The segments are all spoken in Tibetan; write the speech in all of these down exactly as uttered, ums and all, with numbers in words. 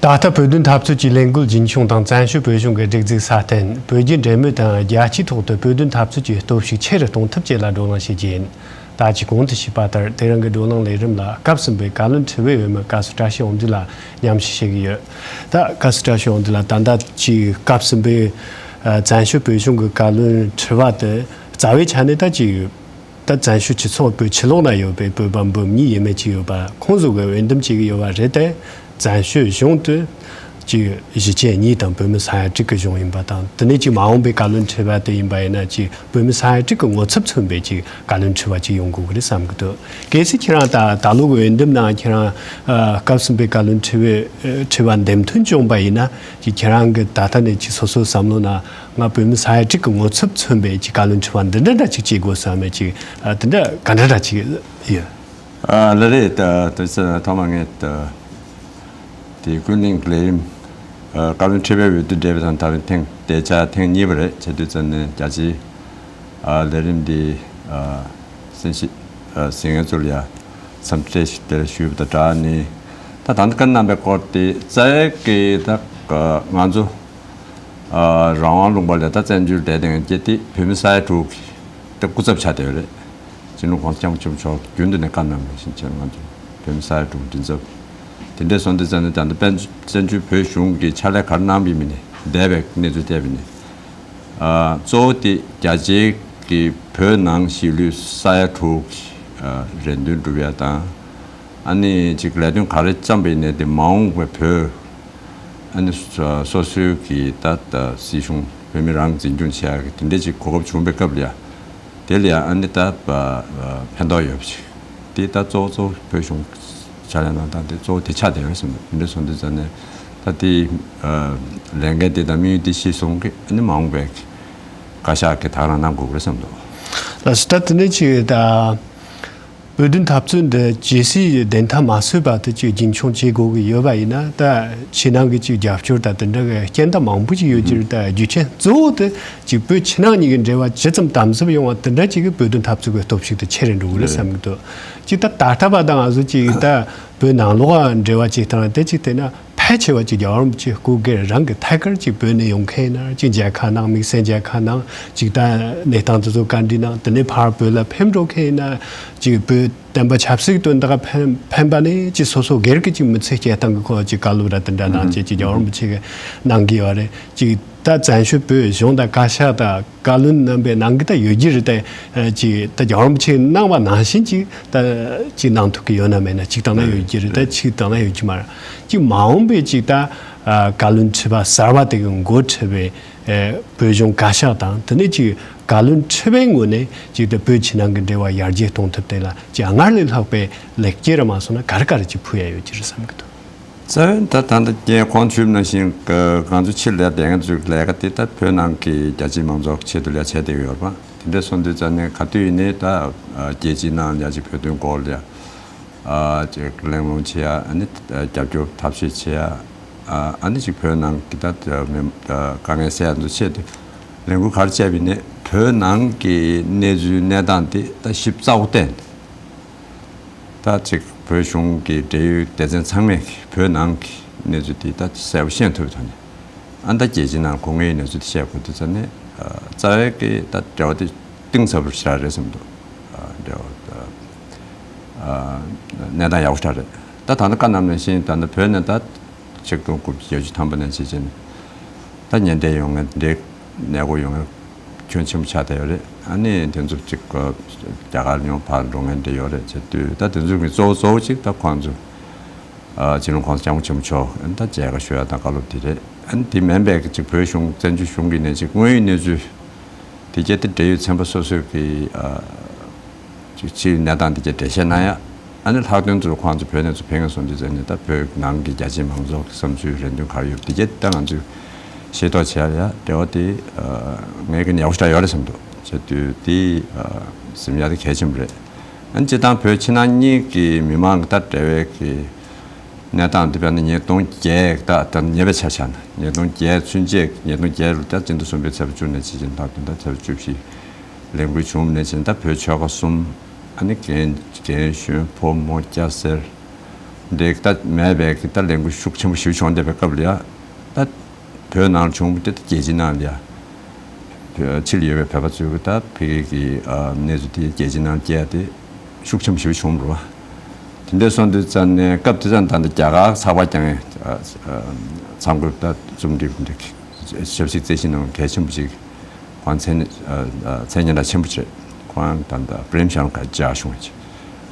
ད་ལྟ་བོད་དོན་འཐབ་རྩོད་ཀྱི་ལས་འགུལ་རྒྱུན་འཁྱོངས་དང་བཙན་བྱོལ་བོད་གཞུང་གི་སྒྲིག་འཛུགས་སྲ་བརྟན། བོད་བརྒྱུད་འབྲེལ་མོལ་དང་རྒྱལ་སྤྱིའི་ཐོག་ཏུ་བོད་དོན་འཐབ་རྩོད་ཀྱི་སྟོབས་ཤུགས་ཆེ་རུ་གཏོང་ཐབས་བཅས་ལ་བགྲོ་གླེང་བྱེད་རྒྱུ་ཡིན། ད་ཅི་གོང་དུ་ཞུས་པ་ལྟར། དེ་རིང་གི་བགྲོ་གླེང་ལས་རིམ་ལ་སྐབས་གསུམ་པའི་བཀའ་བློན་ཁྲི་པའི་འོས་མི་བཀའ་ཟུར་བཀྲ་ཤིས་དབང་འདུས་ལགས་མཉམ་ཞུགས་བྱེད་ཀྱི་ཡོད། ད་བཀའ་ཟུར་བཀྲ་ཤིས་དབང་འདུས་ལགས། ད་ལྟ་ཅི་སྐབས་གསུམ་པའི་ཨ་བཙན་བྱོལ་བོད་གཞུང་གི་བཀའ་བློན་ཁྲི་པ་དེ་རྩ་བའི་ཆ་ནས་ད་ཅི་ད་བཙན་བྱོལ་སྤྱི་ཚོགས་བོད་ཕྱི་ལོགས་ན་ཡོད་པའི་བོད་པ་འབུམ་གཉིས་ཡས་མས་ཅིག་ཡོད་པ་ཁོང་ཚོ་གི་འོས་འདེམས་བྱེད་ཀྱི་ཡོད་པ་རེད་དེ། བཙན་བྱོལ་གཞུང་དུ་ཅིག་གཞིས་བྱེས་གཉིས་དང་བོད་མི་ས་ཡ་དྲུག་གི་གཞུང་ཡིན་པ་དང་། དེ་ནས་ཅིག་མ་འོངས་པའི་བཀའ་བློན་ཁྲི་པ་དེ་ཡིན་པ་ཡིན་ན་ཅིག་བོད་མི་ས་ཡ་དྲུག་གི་ངོ་ཚབ་མཚོན་པའི་ཅིག་བཀའ་བློན་ཁྲི་པ་ཅིག་ཡོང་དགོས་ཀྱི་རེད་བསམ་གྱི་འདུག་གལ་སྲིད་ཁྱེད་རང་ད་ད་ལོ་གི་འོས་འདེམས་ནང་ཁྱེད་རང་ཨ་སྐབས་གསུམ་པའི་བཀའ་བློན་ཁྲི་པའི་ཨ་ཁྲི་པ་འདེམས་ཐོན་བྱུང་པ་ཡིན་ན། ཅིག་ཁྱེད་རང་གི་ད་ལྟ་ནས་ཅིག་སོ་སོའི་བསམ་བློ་ནང་ང་བོད་མི་ས་ཡ་དྲུག་གི་ངོ་ཚབ་མཚོན་པའི་ཅིག་བཀའ་བློན་ཁྲི་པ་འདི་འདྲ་འདྲ་ཅིག་བྱེད་དགོས་བསམ་པའི་ཅིག་ཨ་དེ་འདྲ་ག་འདྲ་འདྲ་ཅིག་ཡོད། ཨ་ལགས་རེད། ད་དུས་ཚོད་ཐོག་མ་ངས་ད་དེ་ཀུན་གླེང་ལས་རིམ་ཨ་བཀའ་བློན་ཁྲི་པའི་འོས་བསྡུ་འདྲ་བའི་དང་ད་རིང་ཐེངས་དེ་ཆ་ཐེངས་གཉིས་པ་རེད། བྱས་དུས་ཙམ་ནས་རྒྱ་ཆེའི་ཨ་ལས་རིམ་འདི་ཨ་གསན་བཞེས་ཨ་ཟིན་མཁན་ཚོ་ལ་ཡ་འཚམས་འདྲི་དེ་ཞུས་པ་དང་སྦྲགས་ནས། ད་ད་ལྟ་བཀའ་གནང་བའི་སྐོར་དེ་རྩ་བའི་གི་ད་ང་ཚོ་ཨ་རང་དབང་ལུང་པ་ལ་ད་བཙན་བྱོལ་བསྡད་དེ་ཡོད་མཁན་དེ་བོད་མི་ས་ཡ་དྲུག་གི་ད་སྐུ་ཚབ་ཆགས་བསྡད་ཡོད་རེད། སྤྱི་ནོར་༸གོང་ས་༸སྐྱབས་མགོན་ཆེན་པོ་མཆོག་རྒྱུན་དུ་ནས་བཀའ་གནང་བ་ནང་བཞིན་བྱས་ང་ཚོ་བོད་མི་ས་ཡ་དྲུག་མགྲིན་ཚབ་དེ་འདྲས་སོང་དུས་ཙམ་ནས་ད་ལྟ་བཙན་བཙན་བྱོལ་བོད་གཞུང་གི་ཕྱག་ལས་ག་རེ་གནང་བའི་མི་ནས་འདས་པའི་གནས་ཚུལ་བལྟས་པ་ཡིན་ན། ཨ་གཙོ་བོ་དེ་རྒྱ་ཆེའི་གི་བོད་ནང་གཞིས་ལུས་ས་ཡ་དྲུག་གི་ཨ་རེ་འདུན་སྒྲུབ་ཡ་དང་། ཨ་ནི་ཅིག་ལས་དོན་ག་རེ་བརྩམས་པ་ཡིན་ནའི་དེ་མ་འོངས་པའི་བོད་ཨ་ནི་སོ་སོའི་གི་ད་ད་སྲིད་གཞུང་བོད་མི་རང་འཛིན་སྐྱོང་བྱེད་ཡ་གི་དེ་འདྲས་ཅིག་གོ་སྐབས་བྱུང་བའི་སྐབས་ལ་ཡ། དེ་ལ་ཡང་ཨ་ནི་ད་ཕན་ཐོགས་ཡོད་པ་ཞིག་དེ་ད་གཙོ་བོ་གཙོ་བོ་བོད་གཞུང་ཕྱག་ལས་གནང་སྟངས་དེ་གཙོ་བོ་དེ་ཆགས་བསྡད་ཡོད་བསམ་འདུག་དེ་འདྲ་སོང་དུས་ཙམ་ནས་ད་དེ་ལས་འགན་དེ་དང་དམིགས་ཡུལ་དེ་ཤེས་སོང་གི་ཨ་ནི་མ་འོངས་པའི་བཀའ་ཤག་གི་དག་རང་གནང་དགོས་ཀྱི་རེད་བསམ་འདུག་ལགས་སོ། ད་དེ་ནས་ཅིག་ད་བོད་དོན་འཐབ་རྩོད་འདི་ཇི་སྲིད་བདེན་མཐའ་མ་གསོས་བར་དུ་ཅིག་རྒྱུན་འཁྱོངས་བྱེད་དགོས་ཀྱི་ཡོད་པ་ཡིན་ན། ད་ཕྱི་ནང་གི་ཅིག་རྒྱབ་སྐྱོར་དང་དེ་འདྲ་གི་རྐྱེན་དང་མང་པོ་ཅིག་ཡོད་ཀྱི་རེད། ད་རྒྱུ་རྐྱེན་གཙོ་བོ་དེ། གཅིག་བོད་ཕྱི་ནང་གཉིས་ཀྱི་འབྲེལ་བ་ཇི་ཙམ་དམ་ཟབ་ཡོང་བ་དེ་འདྲ་གཅིག་གིས་བོད་དོན་འཐབ་རྩོད་ཀྱི་སྟོབས་ཤུགས་དེ་ཆེ་རུ་འགྲོ་གི་རེད་བསམ་གྱི་འདུག་གཅིག་ད་ད་ལྟ་བར་དུ་ང་ཚོ་གཅིག་ད་བོད་ནང་ལོགས་འབྲེལ་བ་གཅིག་དང་དེ་གཅིག་བལྟས་ན་ཕལ་ཆེ་བ་གཅིག་རྒྱལ་བ་རིན་པོ་ཆེ་སྐུ་སྒེར་རང་གི་ཐད་ཀར་གཅིག་བོད་ནས་ཡོང་མཁན་ཡིན་ན་གཅིག་མཇལ་ཁ་གནང་། དམིགས་བསལ་མཇལ་ཁ་གནང་། གཅིག་ད་གནས་སྟངས་དེ་ཚོ་བཀའ་འདྲི་གནང་། དེ་ནས་ཕར་བོད་ལ་ཕེབས་འགྲོ་མཁན་ཡིན་ན་གཅིག་བོད་བསྟན་པ་ཆབ་སྲིད་དོན་དག་ཕན་ཕན་པ་ནས་གཅིག་སོ་སོ་སྒེར་གྱི་གཅིག་མི་ཚེ་སྐྱེལ་སྟངས་ཀྱི་སྐོར་གཅིག་བཀའ་སློབ་ར་དེ་འདྲ་གནང་བྱས་གཅིག་རྒྱལ་བ་རིན་པོ་ཆེ་གིས་གནང་གི་ཡོད་རེད། གཅིག་ད་བཙན་བྱོལ་བོད་གཞུང་དང་བཀའ་ཤག་དང་བཀའ་བློན་རྣམ་པའི་ནང་གི་ད་ཡོད་ཀྱི་རེད། ད་ཅིག་ད་རྒྱལ་བ་རིན་པོ་ཆེས་གནང་བ་ནང་བཞིན་ཅིག་ད་ཅིག་གནང་ཐུབ་ཀྱི་ཡོད་ན་མེད་ན་ཅིག་དང་ན་ཡོད་ཀྱི་རེད། ད་ཅིག་དང་ན་ཡོད་ཀྱི་མ་རེད། ཅིག་མ་འོངས་པའི་ཅིག་ད་བཀའ་བློན་ཁྲི་པ་གསར་པ་དེ་གི་འགོ་ཁྲིད་པའི་བོད་གཞུང་བཀའ་ཤག་དང་དེ་ནས་ཅིག་བཀའ་བློན་ཁྲི་པའི་ངོས་ནས་ཅིག་ད་བོད་ཕྱི་ནང་གི་འབྲེལ་བ་ཡར་རྒྱས་གཏོང་ཐབས་དེ་ལ་ཅིག་སྔར་ལས་ལྷག་པའི་ལེགས་སྐྱེས་ར་མ་སོང་ན་ག་རེ་ག་རེ་ཅིག་ཕུལ་ཡ་ཡོད་ཀྱི་རེད་བསམ་གྱི་འདུག་རྩ་བའི་ད་ད་ལྟ་རྒན་ཁོང་ཞུས་པ་ནང་བཞིན་ང་ཚོ་ཕྱིར་ལས་བསྡད་མཁན་ཚོའི་ལས་ཀ་དེ་ད་བོད་ནང་གི་རྒྱ་ཆེའི་མང་ཚོགས་ཆེད་དུ་ལས་བྱས་བསྡད་ཡོད་རེད་པ། དེ་འདྲ་སོང་དུས་ཙང་ནས་ག་དུས་ཡིན་ནའི་ད་རྒྱལ་སྤྱིའི་ནང་ལ་ཅིག་བོད་དོན་སྐོར་ལ་ཅིག་གླེང་སློང་བྱེད་ཡ། ཨ་ནི་རྒྱབ་སྐྱོར་ཐབས་ཤེས་བྱེད་ཡ། ཨ་ནི་ཅིག་བོད་ནང་གི་ད་དཀའ་ངལ་སེལ་ཡ་ཚོ་ཆེད་དུ་ལས་འགུལ་ག་རེ་བྱས་པ་ཡིན་ནའི་བོད་ནང་གི་གནས་ཚུལ་གནས་སྟངས་དེ་ད་ཞིབ་ཚགས་པོ་བསྟན། ད་ཅིག་བོད་གཞུང་གི་འབྲེལ་ཡོད་སྡེ་ཚན་ཚང་མས་བོད་ནང་གི་གནས་ཚུལ་དེ་ད་གསལ་པོ་ཤེས་ཐུབ་པའི་ཐོག་ནས། ཨ་ད་རྒྱལ་སྤྱིའི་ནང་སྒོ་ལྔའི་གནས་ཚུལ་དེ་བཤད་དགོས་དུས་ཙང་ནས་རྩ་བའི་གི་ད་འབྲེལ་བ་དེ་གཏིང་ཟབ་པོ་ཞེ་དྲག་རེད་བསམ་འདུག་འབྲེལ་བ་གནས་སྟངས་ཡག་པོ་ཞེ་དྲག་རེད། ད་ད་ལྟ་བཀའ་གནང་ནང་བཞིན་ད་ལྟ་བོད་ནས་ད་ཆིག་སྟོང་དགུ་བརྒྱ་བརྒྱད་ཅུ་ཐམ་པ་ནས་བྱས་བྱས་ནས་ད་གཉེན་འབྲེལ་ཡོང་མཁན་འདྲ་ནད་འགོག་ཡོང་མཁན་ཁྱོན་ཆེན་པོ་ཆགས་བསྡད་ཡོད་རེད། ཨ་ནི་དེ་ཚོ་གཅིག་རྒྱ་གར་ཡོང་ཕར་འགྲོ་མཁན་འདྲ་ཡོད་རེད་བྱས་དུས་ད་དེ་ཚོ་གི་གཙོ་བོ་གཙོ་བོ་གཅིག་ད་ཁོང་ཚོ་སྤྱི་ནོར་༸གོང་ས་༸སྐྱབས་མགོན་ཆེན་པོ་མཆོག་ད་མཇལ་ཁ་ཞུ་ཡ་དང་བཀའ་སློབ་དེ་རེད། ཨ་ནི་དེ་མིན་པའི་གཅིག་བོད་གཞུང་བཙན་བྱོལ་གཞུང་གི་ནས་གཅིག་དངོས་ཡོད་གནས་ཚུལ་དེ་གྱད་དེ་འབྲེལ་ཡོད་ཚན་པ་སོ་སོས་ཀྱི་ཅིག་ཕྱིའི་གནས་སྟངས་དེ་གྱད་འགྲེལ་བཤད་གནང་ཡ། ཨ་ནི་ལྷག་དོན་དུ་ཁོང་ཚོ་བོད་ནས་ཚུར་ཕེབས་མཁན་སོང་དུས་ཙང་ནས་ད་བོད་ནང་གི་རྒྱ་ཆེའི་མང་ཚོགས་ཀྱི་བསམ་ཚུལ་རེ་འདུན་ག་རེ་ཡོད་དེ་གྱད་ད་ང་ཚོས་ཤེས་རྟོགས་བྱེད་ཡ་ལ་ཡ་འབྲེལ་བ་དེ་ངས་ཀྱི་ཡག་པོ་ཞེ་དྲག་ཡོད་རེད་བསམ་འདུག་བྱས་དུས་དེ་ཟིན་ཡ་དེ་གལ་ཆེན་པོ་རེད། ཨ་ནི་སྤྱིར་བཏང་བོད་ཕྱི་ནང་གཉིས་ཀྱི་མི་མང་གི་ད་འབྲེལ་བའི་གི་གནས་སྟངས་འདི་དཔེར་ན་ཉིས་སྟོང་བརྒྱད་ད་ད་ཉེ་བའི་ཆ་བཞག་ན་ཉིས་སྟོང་བརྒྱད་ཚུན་ཆད་ཉིས་སྟོང་བརྒྱད་ལོ་ད་སྤྱི་ཟླ་གསུམ་པའི་ཚེས་པ་བཅུ་ནས་ཕྱི་ཕྱིན་ལྷག་དོན་ད་ཚེས་པ་བཅུ་བཞི་ལས་འགུལ་བྱུང་ནས་ཕྱིན་ད་བོད་ཆོལ་ཁ་གསུམ་ཨ་ནི་རྒན་རྒན་གཞོན་ཕོ་མོ་སྐྱ་སེར་ འདི་ད་མེད་པའི་གི་ད་ལས་འགུལ་ཤུགས་ཆེན་པོ་ཞིག་བྱུང་བསྡད་པའི་སྐབས་ལ་ཡ། ད་བོད་ནང་བྱུང་བ་དེ་ད་རྒྱལ་སྤྱི་ནང་ལ་ཡ། བོད་ཕྱི་ལ་ཡོད་པའི་བོད་པ་ཚོས་གི་ད་ཕ་གི་གི་ཨ་གནས་ཚུལ་དེ་རྒྱལ་སྤྱི་ནང་སྐྱེལ་ཡ་དེ་ཤུགས་ཆེན་པོ་ཞིག་བྱུང་བ་རེད་བ། དེ་འདྲ་སོང་དུས་ཙམ་ནས་སྐབས་དེ་ཙམ་ད་ལྟ་རྒྱ་གར་ཚགས་པར་རྒྱག་མཁན་ཨ་ཨ་ཚང་ཁུལ་ད་རྩོམ་སྒྲིག་འདི་ཆབ་སྲིད་རྩོད་གཞི་ནང་གལ་ཆེན་པོ་ཞིག་ཁོང་མཚན་ཨ་ཨ་མཚན་སྙན་གྲགས་ཆེན་པོ་བྱས། ཁོང་ད་ལྟ་པྲེམ་ཤང་ག་ཇ་ཤོང་བྱས།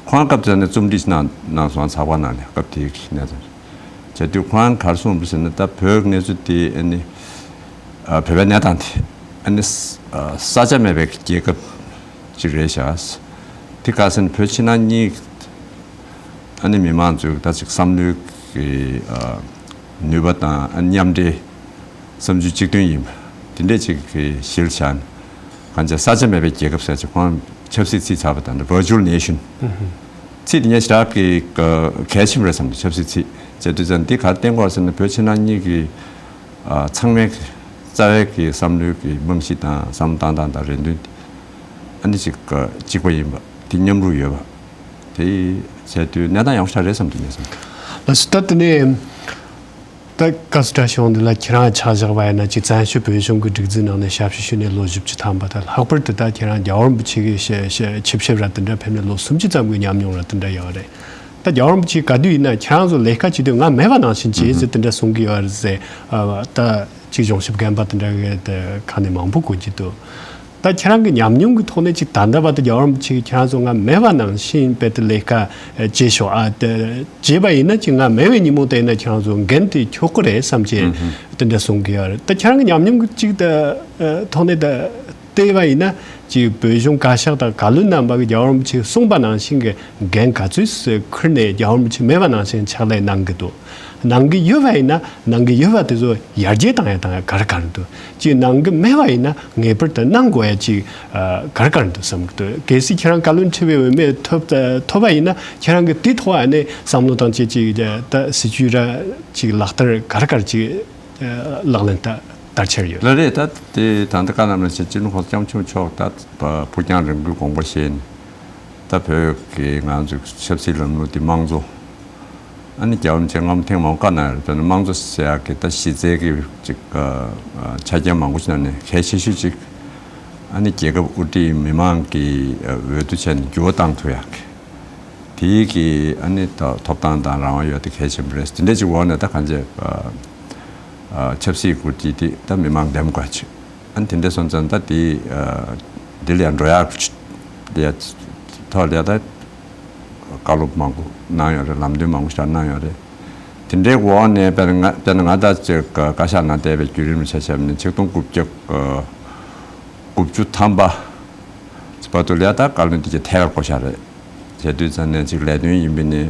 ཁོང་སྐབས་དེ་ནས་རྩོམ་སྒྲིག་གནང་གནང་སོང་། ཚགས་པར་ནང་ནས་སྐབས་དེའི་གནས་སྟངས་བྱས་དུས་ཁོང་ག་རེ་གསུངས་པ་ཟེར་ན། ད་བོད་གནས་ཚུལ་དེ་ཨ་ནི་ཨ་བོད་པའི་གནས་སྟངས་དེ་ཨ་ནི་ས་ཨ་ས་ཆ་མེད་པའི་རྒྱལ་ཁབ་ཅིག་རེད་ཤག་དེ་ག་ཟེར་ན་བོད་ཕྱི་ནང་གཉིས་ཨ་ནི་མི་མང་ཚོས་ད་ཅིག་བསམ་བློའི་གི་ཨ་ནུས་པ་དང་ཨ་མཉམ་འབྲེལ་བསམ་ཚུལ་གཅིག་མཐུན་ཡིན་པ་དེ་འདྲས་ཅིག་གི་གཞིར་བཞག་ནས། གང་ཅི་ས་ཆ་མེད་པའི་རྒྱལ་ཁབ་ཟེར་ཅིག་ཁོང་ཆབ་སྲིད་ཚིག་ཚགས་པ་དང་། Virtual Nation ཚིག་དེ་ཉག་ཞེ་དྲག་གི་གལ་ཆེན་པོ་རེད་བསམ་འདུག་ཆབ་སྲིད་ཚིག་བྱས་དུས་ཙམ་འདི་ག་རེ་བསྟན་གྱི་ཡོད་རེད་ཟེར་ན། བོད་ཕྱི་ནང་གཉིས་ཀྱི་ཨ་ཚང་མའི་རྩ་བའི་གི་བསམ་བློའི་གི་རྨང་གཞི་དང་བསམ་བློ་བཏང་སྟངས་དང་རེ་འདུན་དེ་ཨ་ནི་ཅིག་གཅིག་པ་ཡིན་པ་དེ་མཉམ་རུབ་ཡོད་པ་དེ་བྱས་དུས་གནས་སྟངས་ཡག་པོ་ཞེ་དྲག་རེད་བསམ་འདུག་ངས་བསམ། ལགས་སོ། ད་དེ་ནས། ད་སྐབས་སུ་བཀྲ་ཤིས་དབང་འདུས་ལགས་ཁྱེད་རང་ཆ་བཞག་པ་ཡིན་ན་ཅིག་བཙན་བྱོལ་བོད་གཞུང་གི་སྒྲིག་འཛུགས་ནང་ནས་ཞབས་ཞུ་ཞུས་ནས་ལོ་བཞི་བཅུ་ཐམ་པ་དང་། ལྷག་པར་དུ་ད་ཁྱེད་རང་རྒྱལ་བ་རིན་པོ་ཆེ་གི་ཞབས་ཞབས་ཆིབས་ཞབས་ར་དེ་འདྲ་ཕེབས་ནས་ལོ་སུམ་ཅུ་ཙམ་གྱི་ཉམས་མྱོང་ར་དེ་འདྲ་ཡོད་རེད། ད་རྒྱལ་བ་རིན་པོ་ཆེ་ག་དུས་ཡིན་ན་ཁྱེད་རང་ཚོ་ལས་ཀ་བྱེད་དུས་ང་མེད་པ་ནང་བཞིན་བྱེད་ཟེར་དེ་འདྲ་གསུང་གི་ཡོད་རེད་ཟེར། ཨ་ད་ཅིག་གཞུང་ཞབས་རྒན་པ་དེ་འདྲ་གི་དེ་ཁ་ནས་མང་པོ་གོ་གི་འདུག་ད་ཁྱེད་རང་གི་ཉམས་མྱོང་གི་ཐོག་ནས་ཅིག་ད་ལྟ་བར་དུ་རྒྱལ་བ་རིན་པོ་ཆེ་གིས་ཁྱེད་རང་ཚོ་ང་མེད་པ་ནང་བཞིན་དཔེ་དེ་ལས་ཀ་བྱེད་ཤོག་ཨ་དེ་བྱས་པ་ཡིན་ན་ཅིག་ང་མེད་པའི་ཉིན་མོ་དེ་ཡིན་ན་ཁྱེད་རང་ཚོ་འགན་དེ་འཁྱོག་གི་རེད་བསམ་བྱས་དེ་འདྲ་གསུང་གི་ཡོད་རེད། ད་ཁྱེད་རང་གི་ཉམས་མྱོང་གི་ཅིག་ད་ཐོག་ནས་ད་བལྟས་པ་ཡིན་ན་ཅིག་བོད་གཞུང་བཀའ་ཤག་དང་བཀའ་བློན་རྣམ་པ་གིས་རྒྱལ་བ་རིན་པོ་ཆེས་གསུངས་པ་ནང་བཞིན་གྱི་འགན་ག་ཚོད་ཁུར་ནས་རྒྱལ་བ་རིན་པོ་ཆེ་མེད་པ་ནང་བཞིན་ཕྱག་ལས་གནང་གི་འདུག་གནང་གི་ཡོད་པ་ཡིན་ན་གནང་གི་ཡོད་པ་དེ་ཚོ་ཡར་རྒྱས་བཏང་ཡ་དང་ག་རེ་ག་རེ་འདུག་ཅིག་གནང་གི་མེད་པ་ཡིན་ན་ངེས་པར་དུ་གནང་དགོས་ཡ་ཅིག་ཨ་ག་རེ་ག་རེ་འདུག་བསམ་གི་འདུག་གལ་སྲིད་ཁྱེད་རང་བཀའ་བློན་ཁྲི་པའི་འོས་མི་ཐོབ་ཐོབ་པ་ཡིན་ན་ཁྱེད་རང་གི་དེ་ཐོག་ཨ་ནི་བསམ་བློ་བཏང་བྱས་ཅིག་ད་སྲིད་ཇུས་ར་ཅིག་ལག་བསྟར་ག་རེ་ག་རེ་ཅིག་ལག་ལེན་བསྟར་བསྟར་འཆར་ཡོད། ལགས་རེད། ད་དེ་ད་ལྟ་བཀའ་གནང་ལ་བྱས་སྤྱི་ནོར་༸གོང་ས་༸སྐྱབས་མགོན་ཆེན་པོ་མཆོག་ད་ཕུགས་རྒྱང་རིང་པོའི་དགོངས་པ་བཞེས་ནས། ད་བོད་ཀྱི་ང་ཚོའི་ཆབ་སྲིད་ལམ་ལུགས་འདི་དམངས་གཙོ། ཨ་ནི་རྒྱལ་བ་རིན་པོ་ཆེས་སྔ་མོ་ཐེངས་མང་པོ་བཀའ་གནང་ཡོད་རེད། དཔེར་ན་དམངས་གཙོ་ཟེར་ཡག་གི་ད་གཞི་རྩའི་གི་ཅིག་ཨ་ཆ་རྐྱེན་མང་པོ་ཞིག་ནང་ནས་གལ་ཆེ་ཤོས་ཅིག་ཨ་ནི་རྒྱལ་ཁབ་དབུ་ཁྲིད་མི་མང་གི་འོས་བསྡུ་བྱས་ནས་འགྱུར་བ་བཏང་ཐུབ་ཡག་གི་དེའི་གི་ཨ་ནི་ད་ཐོབ་ཐང་དང་རང་དབང་ཡོད་དེ་གལ་ཆེན་པོ་རེད། དེ་འདྲ་ཅིག་འོག་ནས་ད་གང་ཅི་ཨ་ཨ་ཆབ་སྲིད་འགོ་ཁྲིད་དེ་ད་མི་མང་འདེམས་དགོས་ཅིག་ཨ་ནི་དེ་འདྲ་སོང་ཙང་ད་དེ་ཨ་དེ་ལ་ཡང་འགྲོ་ཡག་ལ་ཡ་ཐོག་ལ་ཡ་ད་བཀའ་སློབ་མང་པོ་གནང་ཡོད་རེད། ལམ་སྟོན་མང་པོ་ཞིག་གནང་ཡོད་རེད། དེ་འདྲའི་འོག་ནས་དཔེར་ན་ང་དཔེར་ན་ང་ད་ཅིག་བཀའ་ཤག་ནང་བསྡད་པའི་བརྒྱུད་རིམ་ཆ་བཞག་ནས་ཆིག་སྟོང་དགུ་བརྒྱ་དགུ་བཅུ་ཐམ་པ་བར་དུ་ལ་ཡ་ད་བཀའ་བློན་དེ་གྱད་ཐད་ཀར་བསྐོ་བཞག་རེད། བྱས་དུས་ཙམ་ནས་ཅིག་ལས་དོན་ཡིན་པ་ནི་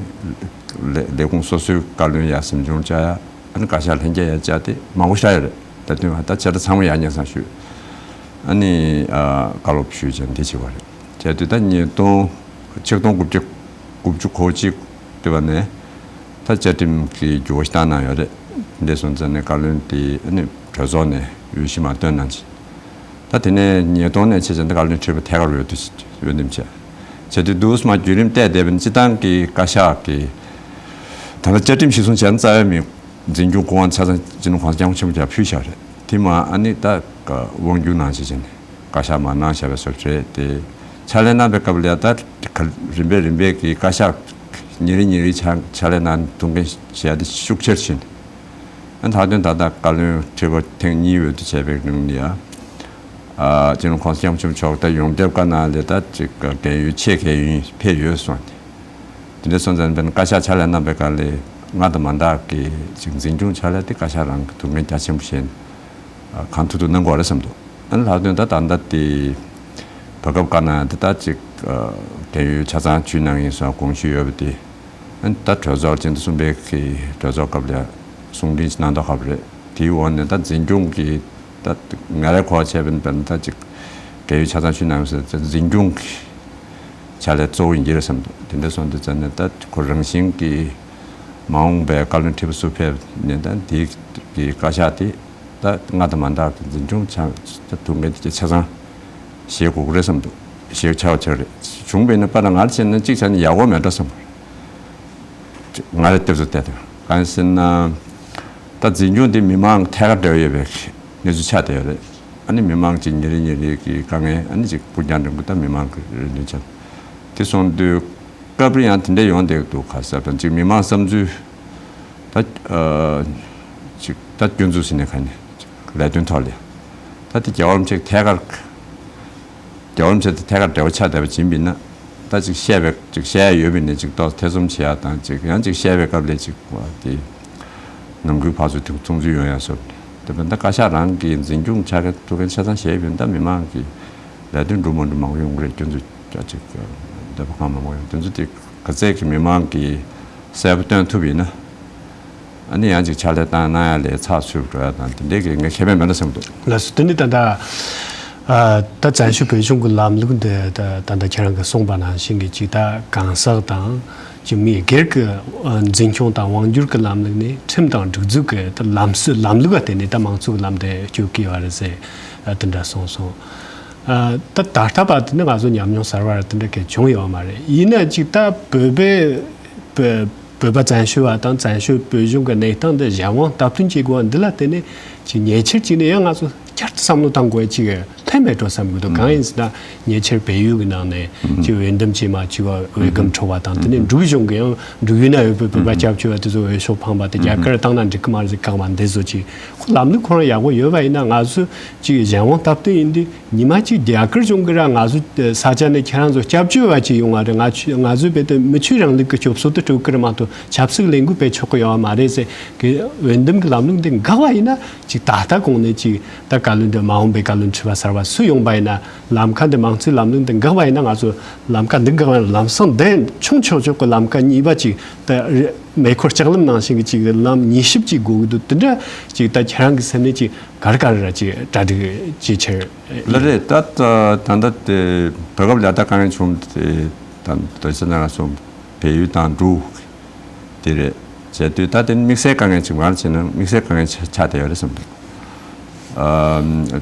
ལས་ལས་ཁུངས་སོ་སོའི་བཀའ་བློན་ཡ་གཟིམ་ཆུང་བཅར་ཡ། ཨ་ནི་བཀའ་ཤག་ལྷན་རྒྱས་ཡ་བཅར་དེ་མང་པོ་ཞིག་ཡོད་རེད། ད་དུས་ང་ད་བཅར་ཚང་མ་ཡ་སྙན་སེང་ཞུས། ཨ་ནི་ཨ་བཀའ་སློབ་ཞུས་བྱས་འདི་བྱས་པ་རེད། བྱས་དུས་ད་ཉིས་སྟོང་ཆིག་སྟོང་དགུ་བརྒྱ་དགུ་བཅུ་གོ་གཅིག་དེ་བ་ནས་ད་བཅའ་ཁྲིམས་ཀྱི་འགྱུར་བ་ཞིག་བཏང་གནང་ཡོད་རེད། འདས་སོང་ཙམ་ནས་བཀའ་བློན་དེ་ཨ་ནི་གྲོས་ཚོགས་ནས་འོས་གཞི་མར་བཏོན་གནང་ཅིང་། ད་དེ་ནས་ཉིས་སྟོང་ནས་བྱས་ཙང་ད་བཀའ་བློན་ཁྲི་པ་ཐད་ཀར་འོས་བསྡུ་འོས་འདེམས་བྱས། བྱས་དུས་འདུག་སེ་མར་བརྒྱུད་རིམ་བལྟས་བསྡད་པ་ཡིན་ན་སྤྱིར་བཏང་གི་བཀའ་ཤག་གི་ད་ལྟ་བཅའ་ཁྲིམས་གཞིར་བཟུང་བྱས་ན་རྩ་བའི་མི་འཛིན་སྐྱོང་སྐུ་དབང་ཆ་ཚང་སྤྱི་ནོར་༸གོང་ས་༸སྐྱབས་མགོན་ཆེན་པོ་མཆོག་ཕུལ་བཞག་རེད། དེ་མ་ཨ་ནི་ད་དབང་སྒྱུར་གནང་བྱས་བྱས་ནས་བཀའ་ཤག་མར་གནང་བཞག་པའི་བཟོ་འདྲ་རེད་དེ། ཕྱག་ལས་གནང་པའི་སྐབས་ལ་ཡ་ད་རིམ་པས་རིམ་པས་ཀྱི་བཀའ་ཤག་ཉིན་རེ་ཉིན་རེ་ཕྱག་ཕྱག་ལས་གནང་ཐུབ་མཁན་བྱས་ཏེ་ཤུགས་ཆེར་ཕྱིན། ཨ་ད་དུང་ད་ལྟ་བཀའ་བློན་ཁྲི་པ་ཐེངས་གཉིས་འོས་བསྡུ་བྱས་པའི་རིང་ལ་ཡ། ཨ་སྤྱི་ནོར་༸གོང་ས་༸སྐྱབས་མགོན་ཆེན་པོ་མཆོག་ད་ཡོངས་ཁྱབ་བཀའ་གནང་ལས་ད་ཅིག་རྒན་ཡོལ་ཆེས་རྒན་ཡོལ་ཕེབས་ཡོད་སོང་སྟེ། དེ་འདྲ་སོང་ཙང་དཔེར་ན་བཀའ་ཤག་ཕྱག་ལས་གནང་པའི་སྐབས་ལ་སྔར་དང་མ་འདྲ་གི་ཅིག་འཛིན་སྐྱོང་ཕྱག་ལས་དེ་བཀའ་ཤག་རང་གིས་ཐུགས་འགན་རྒྱ་ཆེན་པོ་བཞེས་ནས་གང་ཐུབ་ཐུབ་གནང་དགོས་རེད་བསམ་འདུག་ཨ་ནི་ལྷག་དོན་ད་ད་ལྟ་དེ་བར་སྐབས་བཀའ་གནང་དེ་ད་ཅིག་རྒན་ཡོལ་ཆ་ཚང་ཞུས་གནང་ཡིན་སོགས་དགོངས་ཞུ་ཡོད་པ་དེ། ཨ་ནི་ད་གྲོས་ཚོགས་སྤྱི་ཟླ་གསུམ་པའི་གི་གྲོས་ཚོགས་སྐབས་ལ་གསུང་འཕྲིན་ཞིག་གནང་མདོག་ཁ་པོ་རེད། དེའི་འོག་ནས་ད་འཛིན་སྐྱོང་གི་ད་ང་རའི་གོ་བ་བྱས་པ་ཡིན་ན་ད་ཅིག་རྒན་ཡོལ་ཆ་ཚང་ཞུས་གནང་ཡོད་ཟེར་ཙང་འཛིན་སྐྱོང་གི་ཕྱག་ལས་གཙོ་བོ་ཡིན་གྱི་རེད་བསམ་འདུག་དེ་འདྲ་སོང་དུས་ཙམ་ནས་ད་ཁོ་རང་བཞིན་གྱིས་མ་འོངས་པའི་བཀའ་བློན་ཁྲི་པ་སུ་ཕེབས་ནས་ད་དེ་གི་བཀའ་ཤག་དེ་ད་སྔར་དང་མ་འདྲ་གི་འཛིན་སྐྱོང་ཆ་ད་ཐུགས་འགན་དེ་ཆ་ཚང་བཞེས་དགོས་ཀྱི་རེད་བསམ་འདུག་བཞེས་ཆོག་ཆོག་རེད། བྱུང་བས་ན་པ་ན་ང་ལ་བྱས་ན་གཅིག་བྱས་ན་ཡག་པོ་མེད་འགྲོ་བསམ། ང་རེ་ལྟོས་ཚོད་བལྟས་དང་གང་ཡིན་ཟེར་ན། ད་འཛིན་སྐྱོང་འདི་མི་མང་ཐད་ཀར་འབྲེལ་བ་ཡོད་པའི་གནས་ཚུལ་ཆགས་བསྡད་ཡོད་རེད། ཨ་ནི་མི་མང་ཅིག་ཉིན་རེ་ཉིན་རེ་གི་དཀའ་ངལ་ཨ་ནི་ཅིག་སྤུར་རྒྱང་འགྲིམ་གི་ད་མི་མང་གི་རེ་འདུན་ཆགས། དེ་སོང་དུས་སྐབས་རེ་ཡང་དེ་འདྲ་ཡོང་བསྡད་འདུག་ག་ཟེར་དང་ཅིག་མི་མང་བསམ་ཚུལ་ད་ཨ་ཅིག་ད་སྐྱོན་འཛུགས་ཟེར་ནས་ག་ནས་ལས་དོན་ཐོག་ལ་ད་དེ་རྒྱལ་བ་རིན་པོ་ཆེ་ཐད་ཀར། རྒྱལ་བ་རིན་པོ་ཆེ་དང་ཐད་ཀར་འབྲེལ་བ་ཆགས་བསྡད་པ་ཡིན་པ་ཡིན་ན། ད་ཅིག་བཤད་པའི་ཅིག་བཤད་ཡ་ཡོད་པ་ཡིན་ན་ཅིག་ཏོག་ཙམ་ཐེ་ཚོམ་བྱེད་ཡ་དང་ཅིག་ཡང་ཅིག་བཤད་པའི་སྐབས་ལ་ཅིག་དེ་ནམ་རྒྱུན་ཕར་ཚུར་ཐུག་མཚུངས་ཚུལ་ཡོང་ཡ་སོགས་དེ་བས་ད་བཀའ་ཤག་རང་གི་འཛིན་སྐྱོང་བྱ་མཁན་ཐུག་མཁན་ཆ་ཚང་བཤད་ཡོད་པ་ཡིན་ན་ད་མི་མང་གི་ལས་དོན་འགྲུབ་མ་འགྲུབ་མང་པོ་ཡོང་གི་རེད། སྐྱོན་འཛུགས་ཅིག་འདོད་པ་གང་མང་པོ་ཡོང་དེ་ཚོ་དེ་ག་ཚད་ཀྱི་མི་མང་གི་གསལ་པོ་སྟོན་ཐུབ་ཡིན་ན། ཨ་ནི་ཡང་ཅིག་ཕྱག་ལས་བཏང་གནང་ཡ་ལས་ཚགས་ཚུད་འགྲོ་ཡ་དང་དེ་འདྲའི་གི་ངས་ཁེ་ཕན་མེད་ན་བསམ་འདུག་ལགས་སོ། དེ་ནི་ད་ལྟ་ཨ་ད་བཙན་བྱོལ་བོད་གཞུང་གི་ལམ་ལུགས་འདི་ད་ད་ལྟ་ཁྱེད་རང་གིས་གསུངས་པ་ནང་བཞིན་གྱི་ཅིག་ད་གང་ཟག་དང་ཅིག་མི་སྒེར་གྱི་ཨ་འཛིན་སྐྱོང་དང་དབང་སྒྱུར་གྱི་ལམ་ལུགས་ནས་ཁྲིམས་དང་སྒྲིག་འཛུགས་ཀྱི་ད་ལམ་སྲོལ་ལམ་ལུགས་ལ་བརྟེན་ནས་ད་མང་གཙོ་གི་ལམ་དུ་བསྐྱོད་ཀྱི་ཡོད་རེད་ཟེར་ཨ་དེ་འདྲ་གསུངས་སོང་། ཨ་ད་ད་ལྟ་བར་དུ་ནི་ང་ཚོ་ཉམས་མྱོང་གསར་བ་ར་དེ་འདྲ་གས་བྱུང་ཡོད་མ་རེད། ཡིན་ན་ཅིག་ད་བོད་པའི་བོད་བོད་པ་བཙན་བྱོལ་བ་དང་བཙན་བྱོལ་བོད་གཞུང་གི་གནས་སྟངས་འདི་གཞན་དབང་སྟབས་བསྟུན་བྱེད་དགོས་པ་འདི་ལ་བརྟེན་ནས་ཅིག་ཉེ་ཆར་ཅིག་ནས་ཡང་ང་ཚོ་བསྐྱར་དུ་བསམ་བློ་བཏང་དགོས་ཅིག་ལྷད་མེད་འགྲོ་བསམ་གི་འདུག་གང་ཡིན་ཟེར་ན་ཉེ་ཆར་བལ་ཡུལ་གྱི་ནང་ནས་ཅིག་འོས་འདེམས་ཅིག་མ་བྱས་པ་འོས་སྒམ་འཕྲོག་པ་དང་དེ་ནས་འབྲུག་གཞུང་གི་ཡང་འབྲུག་ཡུལ་ན་ཡོད་པའི་བོད་པ་སྐྱབས་བཅོལ་བ་དེ་ཚོ་འོས་ཤོག་འཕངས་པ་དེ་རྒྱ་གར་བཏང་ན་འགྲིག་གི་མ་རེད་ཟེར་བཀག་པ་འདི་ཚོ་ཅིག་ཁོ་ལམ་ལུགས་ཁོ་རང་ཡག་པོ་ཡོད་པ་ཡིན་ན་ང་ཚོ་ཅིག་གཞན་དབང་སྟབས་བསྟུན་ཡིན་དུས། ཉི་མ་གཅིག་རྒྱ་གར་གཞུང་གིས་ར་ང་ཚོའི་ས་ཆ་ནས་ཁྱེད་རང་ཚོ་སྐྱབས་བཅོལ་བ་ཅིག་ཡོང་བ་རེད། ང་ཚོས་ང་ཚོའི་བོད་དུ་མི་ཆོས་རིང་ལུགས་ཀྱི་སྤྱོད་ཚུལ་དུ་སྤྲོད་ཀྱི་རེད་མ་གཏོགས་ཆབ་སྲིད་ལས་འགུལ་སྤེལ་ཆོག་གི་ཡོད་བ་མ་རེད་ཟེར་གི་འོས་འདེམས་ཀྱི་ལམ་ལུགས་འདི་འགག་པ་ཡིན་ན་ཅིག་ད་ལྟ་གོང་ནས་ཅིག་ད་བཀའ་བློན་འདི་མ་འོངས་པའི་བཀའ་བློན་ཁྲི་པ་གསར་པ་སུ་ཡོང་པ་ཡིན་ན་ལམ་ཁ་འདི་མང་གཙོའི་ལམ་ལུགས་འདི་འགག་པ་ཡིན་ན་ང་ཚོ་ལམ་ཁ་འདི་འགག་པ་ཡིན་ན་ལམ་སང་འདི་མཆོང་ཆོག་ཆོག་གི་ལམ་ཁ་གཉིས་པ་ཅིག་ད་རེ་མེ་འཁོར་ལྕགས་ལམ་ནང་བཞིན་གྱི་ཅིག་ལམ་ཉེས་ཞིབ་ཅིག་དགོས་ཀྱི་འདུག་དེ་འདྲ་ཅིག་ད་ཁྱེད་རང་གི་སེམས་ནས་ཅིག་ག་རེ་ག་རེ་ར་ཅིག་གྲ་སྒྲིག་ཅིག་བྱེད། ལགས་རེད། ད་ད་ད་ལྟ་དེ་བོད་སྐབས་ལ་ད་དཀའ་ངལ་བྱུང་དེ་ད་ད་ཆ་ན་ང་ཚོ་བལ་ཡུལ་དང་འབྲུག་དེ་རེད་བྱས་དུས་ད་དེ་དམིགས་བསལ་དཀའ་ངལ་ཅིག་མར་བྱས་ན་དམིགས་བསལ་དཀའ་ངལ་ཆགས་ཆགས་བསྡད་ཡོད་རེད་བསམ་འདུག་ཨ་